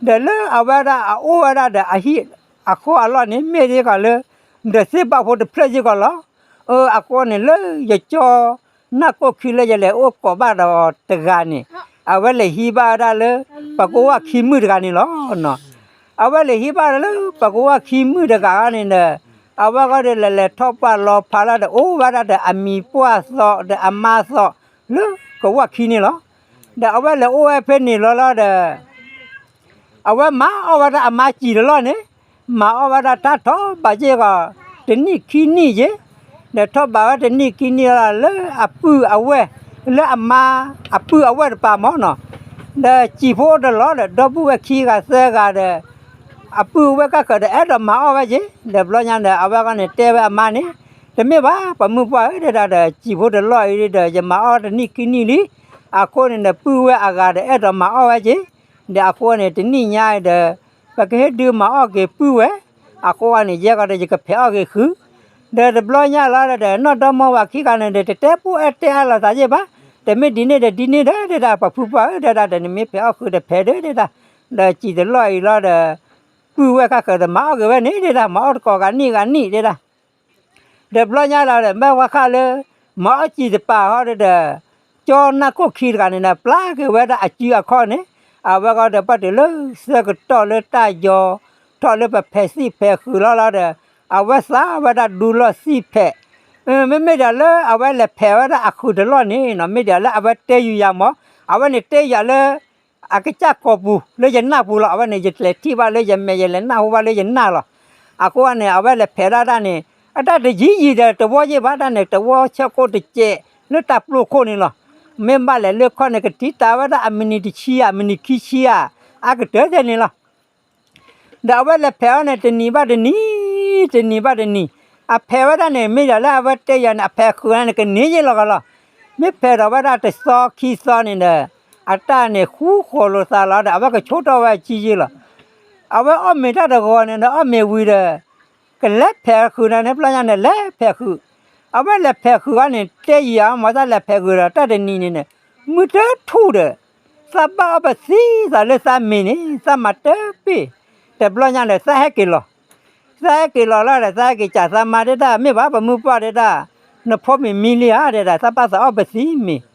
ဒီးလၢအဝဲဒၣ်အအိၣ်ဝဲဒၣ်ဒီးအဟံၣ်အဃီအလီၢ်န့ၣ် မ့ၢ်စ့ၢ်ကီးလၢ ဒီးသ့ၣ်ဘၣ်ဖိတဖျၢၣ်စ့ၢ်ကီးလီၤ. အၢ အဃိန့ၣ်လၢယကၠီ နၢ်ကိၣ်ခံလၢယလဲၤအိၣ်ကိးဘၣ်ဒီးတဂၤန့ၣ် အဝဲလဲၤဟံးဘၣ်ဝဲဒၣ်လၢ ပှၤကဝီၢ်ခံမုၣ်တဂၤန့ၣ်လီၤ. အဝဲလဲၤဟံးဘၣ်လၢပှၤကဝီၢ်ခံမုၣ်တဂၤန့ၣ်ဒီး အဝဲဂီၢ်ဒီးလဲၤလဲၤထီၣ်ပှၢ်လီၤဖးလီၤဒီး အိၣ်ဝဲဒၣ်ဒီးအမံၤပှၢ်သီဒီးအမါသီ လၢကဝီၢ်ခံန့ၣ်လီၤ. ဒီးအဝဲလဲၤအိၣ်ဝဲဖဲန့ၣ်လီၤလီၤဒီး အဝဲမၤအီၣ်ဝဲဒၣ်အမါစံာ်တလီၢ်န့ၣ်, မၤအီၣ်ဝဲဒၣ်တၢ်ထီၣ်ဘးယ့ၢ်ကီး တနံၣ်ခံနံၣ်ယ့ၢ်, ဒီးထီၣ်ဘးဝဲတနံၣ်ခံနံၣ်လီၤ လၢအပုၢ်အဝဲၢ်, လၢအမါအပုၢ်အဝဲၢ်တပၤမၢ်နီၤ, ဒီးစံာ်ဖိအိၣ်တလီၢ်ဒီး ဒီပုၢ်ဝဲၢ်ခံဂၤသၢဂၤဒီး အပုၢ်ဝဲၢ်ကၢ်ဃၢၤဒီး အဲၣ်ဒိးမၤအီၣ်ဝဲယ့ၢ်, ဒီးဘျီညါဒီး အဝဲဂီၢ်န့ၣ်တဲဝဲအမါန့ၣ်, တမ့ၢ်ဘၣ် ပှၤမုၣ်ပှၢ်ဧၢ တဲဒၣ်ဒီး စံာ်ဖိတလီၢ်အံၤဒီး ယမၤအီၣ်တနံၣ်ခံနံၣ်လံ, အဃိန့ၣ်ဒီး ပုၢ်ဝဲၢ်အဂၤဒီး အဲၣ်ဒိးမၤအီၣ်ဝဲယ့ၢ်, ဒီးအဃိန့ၣ် တနံၣ်ညါအံၤဒီး ပကဟ့ၣ်ဒုးမၤအီၣ်က့ၤပုၢ်ဝဲၢ်, အဃိန့ၣ် ယဲကီးဒီး ယကဖဲးအီၣ်က့ၤဃုာ်, ဒီးတဘျီညါလီၤဒီး နီၢ်ဒီမါဝၤခံဂၤန့ၣ်ဒီး တတဲပိၢ်အဲၣ်တဲအါလိာ်သးယ့ၢ်ဘၣ်, တမ့ၢ်ဒ်န့ၣ်ဒီးဒ်န့ၣ်ဒီး တဲဒၣ် ပှၤဖုပှၢ်ဧၢ တဲဒၣ်ဒီး နမ့ၢ်ဖဲးအီၣ်ဃုာ်ဒီးဖဲးဒီး တဲဒၣ်, ဒီးစံာ်တလီၢ်အံၤလီၤဒီး ပုၢ်ဝဲၢ်ကၢ်ဃၢၤဒီး မၤအီၣ်က့ၤဝဲန့ၣ် တဲဒၣ် မၤအီၣ်တကိးဂၤနံၣ်ဂၤနံၣ် တဲဒၣ် ဒီးဘျီညါလီၤဒီး မ့ၢ်ဝဲဃၣ်လၢ မၤအီၣ်စံာ်တပၤဟီဒီး ကၠီနၢ်ကိၣ်ခံတဂၤန့ၣ်ဒီး ပျၢ်က့ၤဝဲဒၣ်အစုအခီၣ်န့ၣ်, အဝဲဂီၢ်ဒီး ပှၢ်တုၤလၢဆၢကတီၢ်လၢတၢ်ယီၤ ထီၣ်လၢပဖဲးသံၣ်ဖဲးဃုာ်လီၤလီၤဒီး အဝဲသးဝဲဒၣ်ဒူလီၢ်သံၣ်ဖဲး, မ့မ့ၢ်ဒီးလၢအဝဲလဲၤဖဲးဝဲဒၣ်အဃုာ်တလီၢ်န့ၣ်နီၤ မ့ၢ်ဒီးလၢအဝဲတဲယုာ်ယၤမၢ်, အဝဲန့ၣ်တဲယၤလၢ အကစၢ်ကိာ်ပူၤ လၢယနၢ်ပူၤလီၤ. အဝဲန့ၣ် ယလဲၤထံၣ်ဘၣ်လၢယမဲာ် ယလဲၤနၢ်ဟူဘၣ်လၢယနၢ်လီၤ. အဃိန့ၣ် အဝဲလဲၤဖဲးဒၣ်တၢ်န့ၣ် အတၢ်တယံာ်ယံာ်ဒီးတဝီယ့ၢ်ဘၣ် တၢ်န့ၣ် တဝီဆၢကိးတစဲးလၢတၢ်ပျိခိၣ်န့ၣ်လီၤ. မ့ၢ်ဘၣ်လဲၤလၢခီၣ်န့ၣ် ကတံာ်တာ်ဝဲဒၣ်အမံးနံးတဆံဧါ မံးနံးခံဆံဧါ အါကတၢၢ်ဒဲးန့ၣ်လီၤ. ဒီးအဝဲလဲၤဖဲးအီၤန့ၣ် တနံၤဘၣ်တနံၤ, တနံၤဘၣ်တနံၤ, အဖဲးဝဲဒၣ်န့ၣ် မ့ၢ်ဒီးလၢအဝဲတဲယၤန့ၣ် အဖဲးဃုာ်န့ၣ် ကန့ၢ်ယ့ၢ်လီၤဂီၤလီၤ. မ့ၢ်ဖဲးဒီးဝဲဒၣ်တသီခံသီန့ၣ်ဒီး အတၢ်န့ၣ်ဃူဃီၤလိာ်သးလီၤဒီး အဝဲကဆိထီၣ်ဝဲအစုယ့ၢ်လီၤ. အဝဲအီၣ်မ့ၤတၢ်တဂီၤန့ၣ်ဒီး အီၣ်မ့ၤဝံၤဒီး ကလဲၤဖဲးဃုာ်န့ၣ် ဘျီညါန့ၣ် လဲၤဖဲးဃုာ်, အဝဲလဲၤဖဲးဃုာ်အီၤန့ၣ် တဲယံာ်အမၢ် တၢ်လဲၤဖဲးဃုာ်ဒီး တၢ်တနံၤန့ၣ်န့ၣ် မုၢ်တထူၣ်ဒီး သးဘၣ်အီၣ်ပသံသးလၢသးမ့ၤန့ၣ် သးမၤတပ့ၢ်, တဘျီညါဒီး သးဟဲက့ၤလီၤ. သးဟဲက့ၤလီၤလီၤဒီး သးဟဲက့ၤစံးသးမါ တဲဒၣ် မ့ၢ်ဘၣ် ပမုၢ်ပှၢ် တဲဒၣ်, နဖိမ့ၤမံလံဧါ တဲဒၣ်, သးဘၣ်သးအီၣ်ပသံမ့ၤ.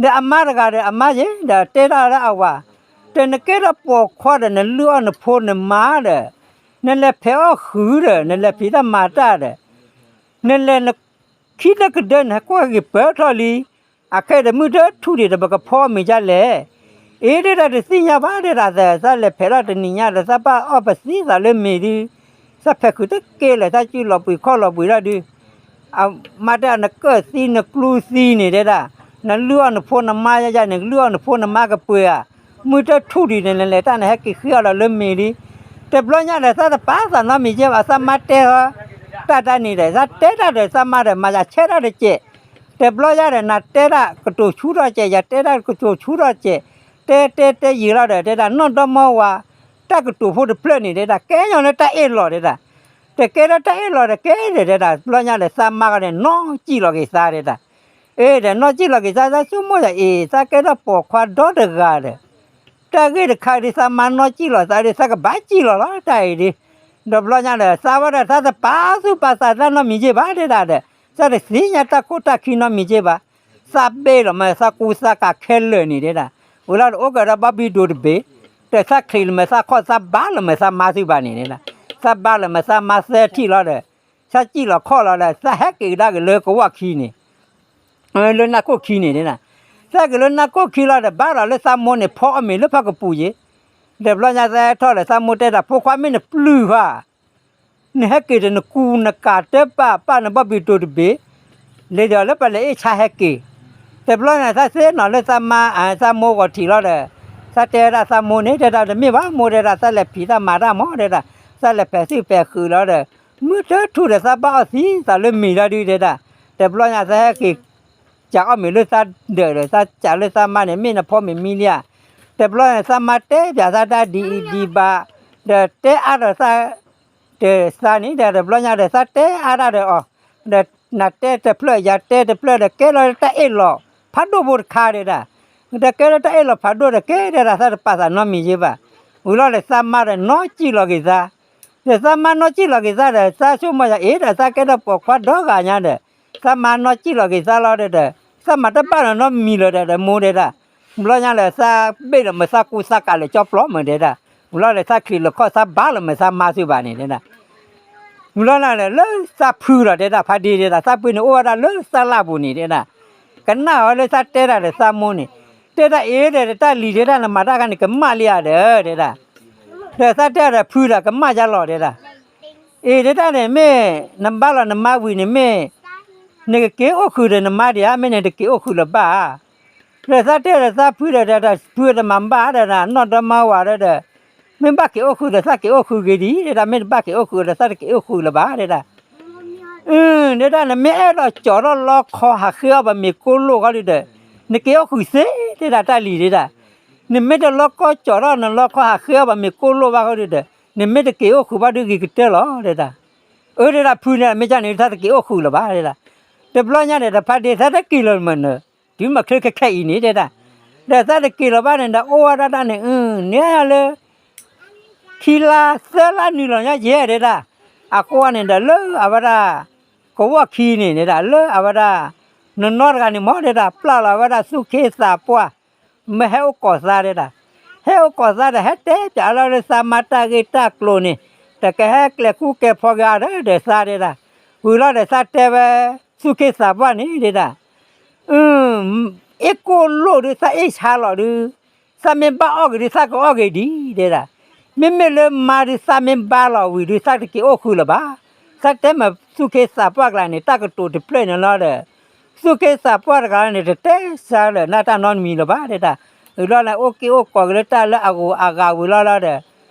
ဒီးအမါတဂၤဒီး အမါယ့ၢ်ဒီး တဲဒၣ်လၢအဝၤ, တနကဲထီၣ်ပိာ်ခွါဒီး နလုၢ်အီၣ်နဖိနမါဒီး နလဲၤဖဲးအီၣ်ဃုာ်ဒီး နလဲၤဖံးတၢ်မၤတၢ်ဒီး နလဲၤနခံနကဒၢ နဟဲကွၢ်က့ၤပၢၢ်ထီၣ်လံ, အခဲအံၤဒီး မုၢ်တထူၣ်ဒံးဒီး ပကဖီအီၣ်မ့ၤဒ်လဲၣ်. အ့ တဲဒၣ် တသ့ၣ်ညါဘၣ် တဲဒၣ်, သးလဲၤဖဲးထီၣ်တနံၤညါဒီး သးဘၣ်အီၣ်ပသံသးလၢမ့ၤဒုး, သးဖဲးဃုာ်တကဲလၢာ် သးစုလီၤပှံၤခီၣ်လီၤပှံၤဒၣ်ဒုး, အမါတဲ နကၢၣ်သံနကျူသံန့ၣ် တဲဒၣ်, နလုၢ်အီၣ်နဖိနမါယါယါန့ၣ် လုၢ်အီၣ်နဖိနမါကပှ့ၤဧါ, မုၢ်တထူၣ်ဒံးန့ၣ် နလဲၤတၢ်နဟဲက့ၤဃ့အီၣ်ဒီးလၢမ့ၤလံ. တဘျီညါဒီး သးတပာ်သးနီတမံၤက့ဘၣ်, သးမါတဲလီၤ တၢ်တၢ်န့ၣ်ဒီး သးတဲတၢ်ဒီးသးမါဒီး မၤယၤဆဲးတၢ်တကဲး. တဘျီညါဒီး နၤတဲတၢ်ကတိၤဆူထီၣ်ကဲး, ယၤတဲတၢ်ကတိၤဆူထီၣ်ကဲး, တဲတဲတဲယံာ်လီၤဒီး တဲဒၣ် နီၢ်ဒီမါဝၤ တၢ်ကတိၤဖိတဖျၢၣ်န့ၣ် တဲဒၣ် ကဲညီလၢတၢ်အ့ၣ်လိာ် တဲဒၣ်, တကဲလၢတၢ်အ့ၣ်လိာ်တကဲဒီး တဲဒၣ် တဘျီညါဒီး သးမါကီန့ၣ် နီၢ်ကံၣ်လီၤက့ၤသး တဲဒၣ်. အ့ ဒီး နီၢ်ကံၣ်လီၤက့ၤသး သးဆိကမိၣ်ယၤ အ့ သးကဲထီၣ်ပိာ်ခွါဒီတဂၤဒီး တၢ်ဂ့ၢ်တခါဒီး သးမါနီၢ်ကံၣ်လီၤသးဒီး သးကဘၣ်ကံၣ်လီၤလီၤ တၢ်အံၤဒီး. ဒီးတဘျီညါဒီး သးဝဲဒီး သးတပာ်သူၣ်ပာ်သးတၢ်နီတမံၤက့ဘၣ် တဲဒၣ်ဒီး သးတသ့ၣ်ညါတၢ်ခိၣ်တၢ်ခံနီတမံၤက့ဘၣ်. သးဘ့ၣ်လီၤမး သးကူသးကၤခဲလၢာ်န့ၣ် တဲဒၣ်. ဝံၤလီၤဒီး အိၣ်ကဒီးဘီဘံဒိၣ်တဘ့ၣ်, ဒီးသးချံးလီၤမးသးခီၣ် သးဘါလီၤမးသးမါသုဘၣ်န့ၣ် တဲဒၣ်. သးဘါလီၤမးသးမါသၢထံၣ်လီၤဒီး သးကံၣ်လီၤခီၣ်လီၤဒီး သးဟဲက့ၤကဒါက့ၤလၢကဝီၢ်ခံန့ၣ် လၢနၢ်ကိၣ်ခံန့ၣ် တဲဒၣ်. သးက့ၤလၢနၢ်ကိၣ်ခံလီၤဒီး ဘါဒီးလၢသးမိၢ်န့ၣ် ဖီအီၣ်မ့ၤလၢဖီကပူၤယ့ၣ်. ဒီးတဘျီညါသးဟဲထီၣ်ဒီး သးမိၢ်တဲဒၣ် ဖိခွါ မ့ၢ်နပျုၢ်ဧါ, နဟဲက့ၤဒီးနကူနကၤတပာ် ပာ်နဘီဘံဒိၣ်တဘ့ၣ်, လဲၤဒီးလၢပလဲၤအ့ၣ်ဆါဟဲက့ၤ. တဘျီန့ၣ် သးသ့ၣ်နီၣ်လၢသးမါ သးမိၢ်ဂီၤထံးလီၤဒီး သးတဲဒၣ်သးမိၢ်န့ၣ် တဲဒၣ်တမ့ၢ်ဘၣ် မိၢ် တဲဒၣ် သးလဲၤဖံးတၢ်မၤတၢ်မး တဲဒၣ်, သးလဲၤဖဲးသုးဖဲးဃုာ်လီၤဒီး မုၢ်တထူၣ်ဒီးသးဘၣ်အီၣ်သံသးလၢမ့ၤလီၤဒု တဲဒၣ်. တဘျီညါသးဟဲက့ၤ ကးအီၣ်မ့ၤလၢသးဒၢးဒီး သးကးလၢသးမါန့ၣ် မ့ၢ်နဖီမ့ၤမံလံဧါ. တဘျီန့ၣ် သးမါတဲပၠးသးတၢ်ဒ်အံၤဒ်ဘၣ်, ဒီးတဲအါဒီးသး တသးန့ၣ်ဒီး တဘျီညါဒီး သးတဲအါတၢ်ဒီးအီၤ, ဒီးနၤတဲတဖျၢၣ် ယၤတဲတဖျၢၣ်ဒီး ကဲလီၤတၢ်အ့ၣ်လိာ်ဖးဒိၣ်ဖိတခါ တဲဒၣ်. ဒီးကဲလၢတၢ်အ့ၣ်လိာ်ဖးဒိၣ်ဒီး ကဲ တဲဒၣ် သးတပာ်သးနီတမံၤယ့ၣ်ဘၣ်. ဝံၤလီၤဒီး သးမါဒီးနီၢ်ကံၣ်လီၤက့ၤသး, ဒီးသးမါနီၢ်ကံၣ်လီၤက့ၤသးဒီး သးဆိကမိၣ်ယၤ အ့ ဒီးသးကဲထီၣ်ပိာ်ခွါဒီဂၤညါဒီး သးမါနီၢ်ကံၣ်လီၤက့ၤသးလီၤဒီး သးမၤတဘၣ်နီတမံၤလၢၤဒီး ဒီးမိၢ် တဲဒၣ်. ဘျီညါဒီး သးဘ့ၣ်လီၤမးသးကူသးကးလၢာ်ကၠီပျီမး တဲဒၣ်. ဝံၤလီၤဒီး သးချံးလီၤခီၣ် သးဘါလီၤမးသးမါသုဘၣ်န့ၣ် တဲဒၣ်. ဝံၤလီၤဒီး လၢသးဖုဒီး တဲဒၣ် ဖးဒ့ တဲဒၣ် သးဖုန့ၣ် အိၣ်ဝဲဒၣ်လၢသးလၢ်ပူၤန့ၣ် တဲဒၣ်. ကနၣ်ဝဲလၢသးတဲဒၣ်ဒီးသးမိၢ်န့ၣ် တဲဒၣ် အ့ ဒီးတၢ်လံၤ တဲဒၣ် နမၤတၢ်ခါန့ၣ် ကမၣ်လံဧါဒီး တဲဒၣ်. ဒီးသးတဲဒီးဖုဒီး ကမၣ်ယါလီၤ တဲဒၣ်. အ့ တဲဒၣ်န့ၣ် မ့ၢ်နဘါလီၤနမါဝံၤန့ၣ် မ့ၢ်နကက့ၤအိၣ်ဃုာ်ဒီးနမါဒံးဧါ, မ့ၢ်နတက့ၤအိၣ်ဃုာ်လၢၤဘၣ်ဧါ. ဒီးသးတဲဒီးသးဖုဒီး ဒီးဖုတမၤဘၣ်ဒီး နီၢ်ဒီမါဝၤဒီး မ့ၢ်ဘၣ်က့ၤအိၣ်ဃုာ်ဒီး သးက့ၤအိၣ်ဃုာ်ဂ့ၤဒံး တဲဒၣ်. မ့ၢ်တဘၣ်က့ၤအိၣ်ဃုာ်ဒီး သးတက့ၤအိၣ်ဃုာ်လၢၤဘၣ် တဲဒၣ်. အ တဲဒၣ် နမ့ၢ်အဲၣ်ဒိးကၠီထီၣ်လီခီဟးဃ့အီၣ်ပှၤမ့ၤကိၢ်လိၣ်ခီဒုဒီး နက့ၤအိၣ်ဃုာ်သ့ တဲဒၣ် တၢ်လံၤ တဲဒၣ်. နမ့ၢ်တလီခီကၠီထီၣ်နလီခီဟးဃ့အီၣ်ပှၤမ့ၤကိၢ်လိၣ်ဘၣ်ခီဒုဒီး နမ့ၢ်တက့ၤအိၣ်ဃုာ်ဘၣ်ဒုဂ့ၤကတၢၢ်လီၤ တဲဒၣ်. အၢ တဲဒၣ် ဖုန့ၣ် မ့ၢ်ကန့ၣ် သးတက့ၤအိၣ်ဃုာ်လၢၤဘၣ် တဲဒၣ်. တဘျီညါဒီး တဖါဒ့ သးတက့ၤလၢၤမးနၢၤ တုၤမ့ၢ်ချ့ခဲခဲအံၤန့ၣ် တဲဒၣ်. ဒီးသးတက့ၤလၢၤဘၣ်န့ၣ်ဒီး အိၣ်ဝဲဒၣ်တၢ်န့ၣ် အ န့ၢ်လၢ ခံလါသၢလါနုာ်လီၤညါယဲၢ် တဲဒၣ်. အဃိန့ၣ်ဒီး လၢအဝဲဒၣ် ကဝီၢ်ခံန့ၣ် တဲဒၣ် လၢအဝဲဒၣ် နနီတဂၤန့ၣ်မး တဲဒၣ် ပျၢ်လီၤဝဲဒၣ်သူၣ်က့သးပှၢ် မ့ၢ်ဟဲအိၣ်ကိးသး တဲဒၣ်. ဟဲအိၣ်ကိးသးဒီး ဟဲတဲပၠးလီၤလၢသးမါတၢ်ဂ့ၢ်တၢ်ကျိၤန့ၣ် တကဟဲကျဲၤကူကဲၤဖီက့ၤအီၤဒီးသး တဲဒၣ်. ဝံၤလီၤဒီး သးတဲဝဲ သူၣ်က့သးပှၢ်န့ၣ် တဲဒၣ် အ့ၣ်ကိၢ်လိၣ်ဒုး သးအ့ၣ်ဆါလီၤဒုး သးမ့ၢ်ဘၣ်အီၣ်က့ၤဒုး သးကအီၣ်က့ၤဒံး တဲဒၣ်. မ့မ့ၢ်လၢမါဒုး သးမ့ၢ်ဘါလီၤဝံၤဒုး သးတက့ၤအိၣ်ဃုာ်လၢၤဘၣ်. သးတဲမးသူၣ်က့သးပှၢ်ကျါန့ၣ် တၢ်ကတိၤတဖျၢၣ်န့ၣ်လီၤဒီး သူၣ်က့သးပှၢ်တဂၤန့ၣ် တတဲစၢလၢာ်နၢ်တၢ်နီတမံၤလၢၤဘၣ် တဲဒၣ်. ဝံၤလီၤန့ၣ် အိၣ်က့ၤအိၣ်ကိးက့ၤလၢတၢ်လၢအဂုၤအဂၤဝံၤလီၤလီၤဒီး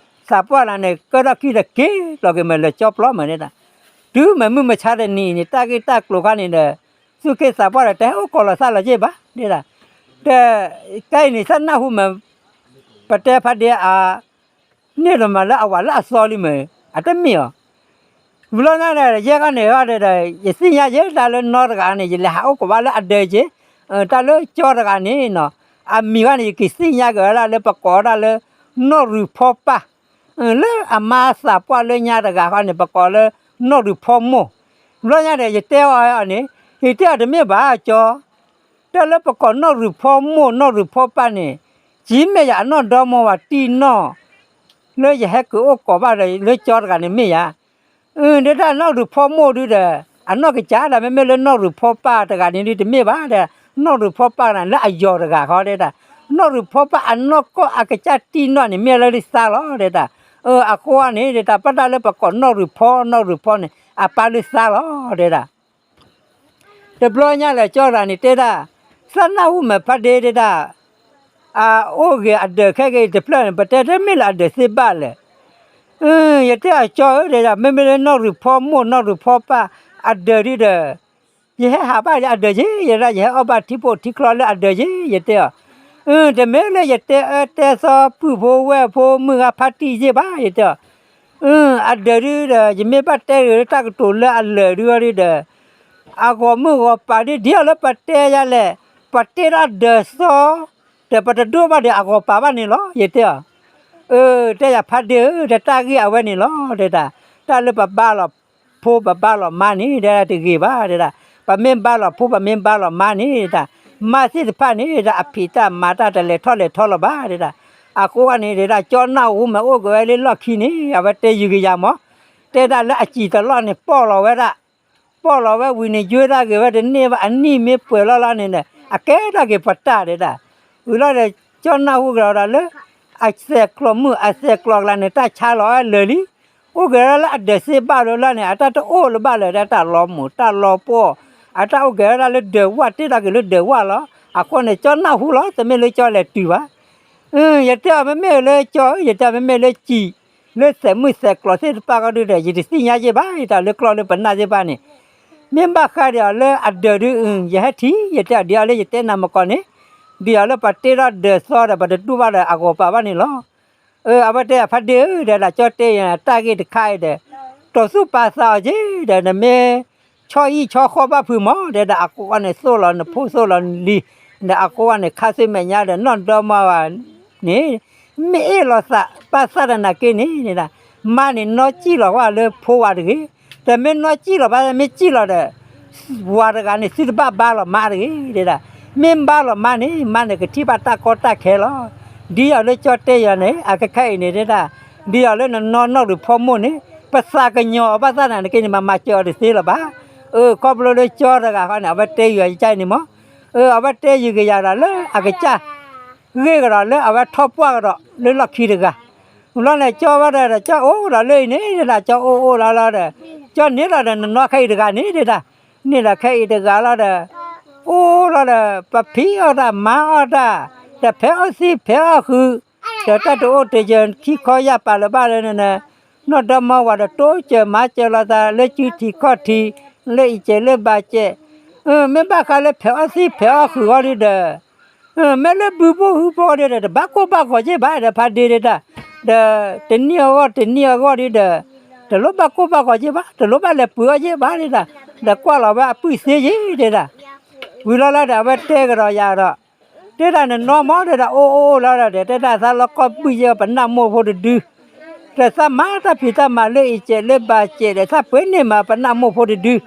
သးပှၢ်လၢန့ၣ် ကၢထီၣ်ခံဒီးက့ၤလီၤက့ၤမးလၢာ်ကၠီပျီမး တဲဒၣ်. တုၤမ့ၢ်မုၢ်မဆါတနံၤအံၤန့ၣ် တၢ်ဂ့ၢ်တၢ်ကျိၤခါန့ၣ်ဒီး သူၣ်က့သးပှၢ်ဒီး တဟဲအိၣ်ကိးလီၤသးလီၤက့ၤဘၣ် တဲဒၣ်. ဒီး ခဲအံၤန့ၣ် သးနၢ်ဟူမး ပတဲဖါဒ့အ န့ၢ်လီၤမးလၢအဝၤလၢအသီလံမး အတမ့ၢ်အီၤ. ဝံၤလီၤန့ၣ်ဒီး ယဲၢ်ခီန့ၣ်ဒီး ယသ့ၣ်ညါယဲၢ်တၢ်လၢနီတဂၤန့ၣ် ယလဲၤဟးအိၣ်ကိးဘၣ်လၢအဒၢးက့ၤ တၢ်လၢကၠီတဂၤန့ၣ်နီၤ အမံၤခီန့ၣ် ယကသ့ၣ်ညါက့ၤဝဲဒၣ်လၢပကိးဝဲဒၣ်လၢ နီၢ်ရူၤဖီပၢ် လၢအမါသးပှၢ်လၢညါတဂၤခီန့ၣ် ပကိးလၢ နီၢ်ရူၤဖီမိၢ်. ဘျီညါဒီး ယတဲအီၤန့ၣ် ယတဲအီၤတမ့ၢ်ဘၣ်ကၠီ တၢ်လၢပကိးနီၢ်ရူၤဖီမိၢ် နီၢ်ရူၤဖီပၢ်န့ၣ် ကမ့ၢ်ယၤအနီၢ်ဒီမါဝၤတံၢ်နီၢ် လၢယဟဲက့ၤအိၣ်ကိးဘၣ်ဒီးလၢကၠီတဂၤန့ၣ်မ့ၢ်ယၤ ဒ်တၢ်နီၢ်ရူၤဖီမိၢ်ဒုဒီး အနီၢ်ကစၢ်ဒၣ် မ့မ့ၢ်လၢနီၢ်ရူၤဖီပၢ်တဂၤန့ၣ်ဒုတမ့ၢ်ဘၣ်ဒီး နီၢ်ရူၤဖီပၢ်န့ၣ် လၢအယီၤတဂၤဃီဒၣ် နီၢ်ရူၤဖီပၢ်အနီၢ်ကီၢ်အကစၢ်တံၢ်နီၢ်န့ၣ် မ့ၢ်လၢသါလီၤဒၣ် အဃိန့ၣ်ဒၣ် ပတၢ်လၢပကိးနီၢ်ရူၤဖီ နီၢ်ရူၤဖီန့ၣ် အပၢ်လၢသါလီၤဒၣ် တဘျီညါလၢာ်ကၠီတဂၤန့ၣ်တဲဒၣ်, သးနၢ်ဟူမ့ၢ်ဖါဒ့ဒဲဒၣ်, အအိၣ်ဂ့ၤအဒၢးခဲက့ၤတဖျၢၣ်န့ၣ် ပတဲတမ့ၢ်လၢအဒၢးသ့ဘၣ်လဲၣ်. ယတဲအကၠီဧၢဒဲဒၣ် မ့မ့ၢ်လၢနီၣ်ရံၣ်ဖီမိၢ်နီၣ်ရံၣ်ဖီပၢ်အဒၢးဒုဒီး ယဟဲဟးဘၣ်လၢအဒၢးယ့ၢ် ယဲဒၣ် ယဟဲအီၣ်ဘၣ်ထံပိာ်ထံချီလၢအဒၢးယ့ၢ် ယတဲအီၤ. တမ့ၢ်လၢယတဲအၢတဲသီ ပုၢ်ဖိဝဲၢ်ဖိမုၢ်ဂၤဖါတံၢ်ယ့ၢ်ဘၣ် ယတဲအီၤ. အဒၢးဒုဒီး ယမ့ၢ်ဘၣ်တဲဂ့ၤလၢတၢ်ကတိၤလၢအလၢာ်ဒုအီၤဒုဒီး အဂီၤမုၢ်ဂီၤပၤဒ် ဒ်အီၤလၢပတဲယၤလဲၣ်, ပတဲထီၣ်ဒၢးသီ ဒီးပတဒိၣ်ဘၣ်ဒီးအဂီၤပၤဘၣ်န့ၣ်လီၤ ယတဲအီၤ. တဲယၤဖါဒ့ဧၢ တၢ်ဂ့ၢ်အဝဲန့ၣ်လီၤ တဲဒၣ်, တၢ်လၢပဘါလီၤဖိပဘါလီၤမါန့ၣ် တဲဒၣ်တဂ့ၤဘၣ် တဲဒၣ်, ပမ့ၢ်ဘါလီၤဖိပမ့ၢ်ဘါလီၤမါန့ၣ် တဲဒၣ်, မါသ့ၣ်တဖၣ်န့ၣ် တဲဒၣ် အဖံးတၢ်မၤတၢ်တလဲၤထီၣ်လဲၤထီလီၤဘၣ် တဲဒၣ်. အဃိန့ၣ် တဲဒၣ် ကၠီနၢ်ဟူမ့ၢ်အိၣ်က့ၤဝဲလၢလီၢ်ခံန့ၣ် အဝဲတဲယုာ်က့ၤယၤမး, တဲဒၣ်လၢအစံာ်တလီၢ်န့ၣ် ပီၢ်လီၤဝဲဒၣ် ပီၢ်လီၤဝဲဝံၤန့ၣ် ယွဲဒၣ်ဂ့ၤဝဲတန့ၢ်ဘၣ် အနံၣ်မ့ၢ်ပှဲၤလီၤလီၤန့ၣ်ဒီး အကဲဒၣ်က့ၤပတၢ်ဒဲဒၣ်. ဝံၤလီၤဒီး ကၠီနၢ်ဟူကဒီးလၢ အစဲးကျိးမုၣ်အစဲးကျိးကလါန့ၣ် တၢ်ဆါလီၤဝဲလၢာ်လံ. အိၣ်က့ၤဒၣ်လၢအဒၢးစ့ဘၣ်လီၤလီၤန့ၣ် အတၢ်တအိၣ်လၢၤဘၣ်လၢာ်ဒီး တၢ်လီၤမုာ်တၢ်လီၤပှီၢ်, အတၢ်အိၣ်က့ၤဝဲဒၣ်လၢဒၢးဝၣ် တ့ထီၣ်က့ၤလၢဒၢးဝၣ်လီၤ. အဃိန့ၣ် ကၠီနၢ်ဟူလီၤ တမ့ၢ်လၢကၠီလဲၤတုၤဘၣ် ယတဲအီၤမ့မ့ၢ်လၢကၠီဧၢ ယတဲအီၤမ့မ့ၢ်လၢစံာ် လၢစဲးမုၣ်စဲးကျိးသ့ၣ်တဖၣ်ဃီဒုဒီး ယတသ့ၣ်ညါယ့ၢ်ဘၣ် ယတဲအီၤလၢကျီၢ်လၢပနၢ်သ့ၣ်တဖၣ်န့ၣ် မ့ၢ်ဘၣ်ဃးဒီးအီၤလၢအဒၢးဒု ယဟဲထံၣ် ယတဲအီၤ ဒ်အီၤလၢယတဲနၤမကီးန့ၣ် ဒ်အီၤလၢပှၤတ့ထီၣ်ဒၢးသီဒီး ပတဒိၣ်ဘၣ်ဒီးအဂီၤပၤဘၣ်န့ၣ်လီၤ. အဝဲတဲယၤဖါဒ့ဧၢ ဒီးဒၣ်ကၠီတဲယၤ တၢ်ဂ့ၢ်တခါအံၤဒီး တီၢ်သူၣ်ပာ်သးအီၤက့ၤ ဒီးနမ့ၢ် ဆီဟံၣ်ဆီဃီဘၣ်ဖုးမး တဲဒၣ် အဃိန့ၣ် သိၣ်လီၤနဖိသိၣ်လီၤနလံၤ ဒီးအဃိန့ၣ် ခါဆူမဲာ်ညါဒီး နီၢ်ဒီမါဝၤန့ၣ် မ့ၢ်အ့ၣ်လိာ်သးဘၣ်သၣ်တနာ်က့န့ၣ် ဒၣ် မါန့ၣ်နီၢ်စံၣ်လီၤဝဲလၢဖိဝၤတဂ့ၤ, ဒီးမ့ၢ်နီၢ်စံၣ်လီၤဘၣ် မ့ၢ်စံၣ်လီၤဒီး ဝၤတဂၤန့ၣ် သုတဘၣ်ဘါလီၤမါတဂ့ၤ ဒၣ်, မ့ၢ်ဘါလီၤမါန့ၣ် မါန့ၣ်ကထံၣ်ဘၣ်တၢ်ကီတၢ်ခဲလီၤ. ဒ်အီၤလၢကၠီတဲယၤန့ၣ် အခဲခဲအံၤန့ၣ် ဒၣ် ဒ်အီၤလၢနနီၢ်နီၢ်ရံၣ်ဖီမိၢ်န့ၣ် ပသးကညီၤအီၤဘၣ်သၣ်နာ်က့န့ၣ် မၤမၤစၢၤအီၤတသ့လၢၤဘၣ်. အၢ ခီဖျိလၢကၠီတဂၤဃီန့ၣ် အဝဲတဲယၤယကါအံၤန့ၣ်မး, အၢ အဝဲတဲယုာ်က့ၤယၤဒီးလၢအကစၢ် ဂ့ၢ်ကဒီးလၢအဝဲထီၣ်ပှၢ်ကဒီးလၢလီၢ်ခံတဂၤ, လီၤန့ၣ် ကၠီဝဲဒီး ကၠီအိၣ်ဒီးလၢအံၤန့ၣ် ဒၣ် ကၠီအိၣ်အိၣ်လီၤလီၤဒီး ကၠီန့ၣ်လီၤဒီး နနီၢ်ခဲအံၤတဂၤန့ၣ် ဒၣ် န့ၣ်ဒီးခဲအံၤတဂၤလီၤဒီး အိၣ်လီၤဒီး ပဖံးအီၣ်တၢ်မၤအီၣ်တၢ် ဒီးဖဲးအီၣ်သံဖဲးအီၣ်ဃုာ် ဒီးတၢ်တအိၣ်တယၢၤခံခီယၢ်ပာ်လၢၤဘၣ်လၢန့ၣ် နီၢ်ဒီမါဝၤဒီးတိစၢၤမၤစၢၤလိာ်သးလၢစုထံးခီၣ်ထံး လၢအံးစဲးလၢဘၣ်စဲး, မ့ၢ်ဘၣ်ဃးလၢဖဲးအီၣ်သံဖဲးအီၣ်ဃုာ်အီၤဒုဒီး မ့ၢ်လၢဘုဖိဟုဖိဒုဒီး တဘၣ်ကိၢ်ဘၣ်ဂီၤက့ၢ်ဘၣ်ဒီး ဖါဒ့ဒဲဒၣ်, ဒီးတနံၣ်အဂီၢ်တနံၣ်အဂီၢ်ဒုဒီး တလိၣ်ဘၣ်ကိၢ်ဘၣ်ဂီၤက့ၢ်ဘၣ် တလိၣ်ဘၣ်လဲၤပှ့ၤအီၣ်က့ၢ်ဘၣ်ဒဲဒၣ်, ဒီးကွၢ်လီၤဝဲအပုၢ်သ့ယ့ၢ်ဒဲဒၣ်. ဝံၤလီၤလီၤဒီး အဝဲတဲကဒီးယၤဒီး တဲဒၣ်နနီၢ်မးဒဲဒၣ် အိၣ်အိၣ်အိၣ်လီၤဒီး တဲဒၣ်သးလီၤကီၢ်ဘုၣ်ယဲၢ်ပနၢ်မိၢ်ဖိတဒု ဒီးသးမၤတၢ်ဖံးတၢ်မၤလၢအံးစဲးလၢဘၣ်စဲးဒီး သးပှ့ၤန့ၢ်မးပနၢ်မိၢ်ဖိတဒု, ဒီး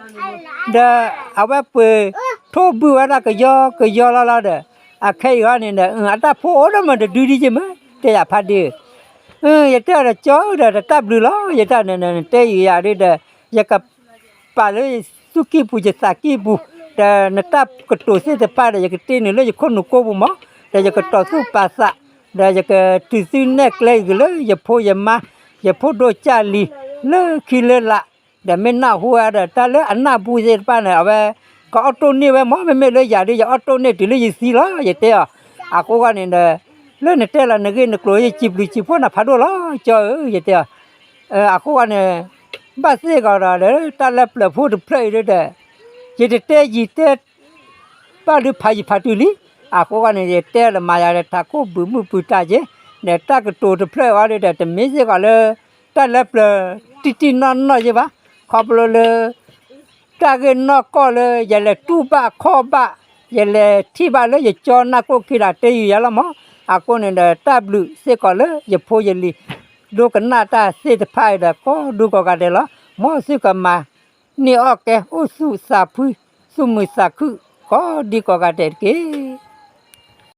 အဝဲပှ့ၤထိၣ်ဘုၣ်ဝဲဒၣ်ကယီကယီလီၤလီၤဒီး အခဲအံၤဃီန့ၣ်ဒီး အတၢ်ဖိအိၣ်ဒီးမးတဒုဒ်ယ့ၢ်မး တဲယၤဖါဒ့ဧၢ, ယတဲအီၤဒီးကၠီဒီးတၢ်ဘျုးလီၤ ယတဲအီၤန့ၣ် နတဲယုာ်ယၤဒုဒီး ယက ပာ်လၢသူၣ်ကံၢ်ပူၤယသးကံၢ်ပူၤ, ဒီးနတၢ်ကတိၤသ့ၣ်တဖၣ်ဒီး ယကတ့နုာ်လၢယခိၣ်နူာ်ကိၢ်ပူၤမး, ဒီးယကတီၢ်သူၣ်ပာ်သး, ဒီးယကတုၤသုနဲၣ်ကျဲဂ့ၤလၢယဖိယမါ, ယဖိဒိၣ်ကၢ်လံၤ, လၢခံလၢလာ်, ဒီးမ့ၢ်နၢ်ဟူဝဲဒီး တၢ်လၢအနၢ်ပူၤသ့ၣ်တဖၣ်န့ၣ် အဝဲ ကအီၣ်တိၢ်န့ၢ်ဝဲမး, မ့မ့ၢ်လၢယၤဒု ယအီၣ်တိၢ်န့ၢ်တုၤလၢယသံလီၤ ယတဲအီၤ, အဃိဂီၢ်န့ၣ်ဒီး လၢနတဲလီၤနဂ့ၢ်နကျိၤ ယစံးဘျုးစံးဖှိၣ်နၤဖးဒိၣ်လီၤ ကၠီဧၢ ယတဲအီၤ အဃိဂီၢ်န့ၣ် ဘၣ်သ့ၣ်ကီးဒီးလၢတၢ်လၢပျၢၤဖိတဖျၢၣ်အံၤဒုဒီး ယတတဲယံာ်တဲ ဘၣ်ဒုဖးယံာ်ဖးတုၤလံ, အဃိဂီၢ်န့ၣ် ယတဲလၢမၤယၤဒီးထးခိၣ်ဘုးမုၢ်ပုၢ်တၢ်က့ၤ, ဒီးတၢ်ကတိၤတဖျၢၣ်အံၤဒုဒီး တမ့ၢ်စ့ၢ်ကီးလၢ တၢ်လၢပျၢၤတံၢ်တံၢ်နီၢ်နီၢ်ယ့ၢ်ဘၣ်, ခီဖျိလၢ တၢ်ဂ့ၢ်နီၢ်ကီၢ်လၢယလဲၤတူၢ်ဘၣ်ခီၣ်ဘၣ်, ယလဲၤထံၣ်ဘၣ်လၢယကၠီနၢ်ကိၣ်ခံဒီးတဲယုာ်ယၤလီၤမး, အဃိန့ၣ်ဒီး တၢ်ဘျုးစ့ၢ်ကီးလၢယဖိယလံၤ ဒိကနၣ်တၢ်သ့ၣ်တဖၣ်အံၤဒီး ကိးဒူကိးဂၤဒဲးလီၤ. မ်သုကမၤန့ၢ်အီၣ်ကဲ အိၣ်သူၣ်သးဖှံ သူၣ်မုာ်သးခု ကိးဒူကိးဂၤဒဲးတက့ၢ်.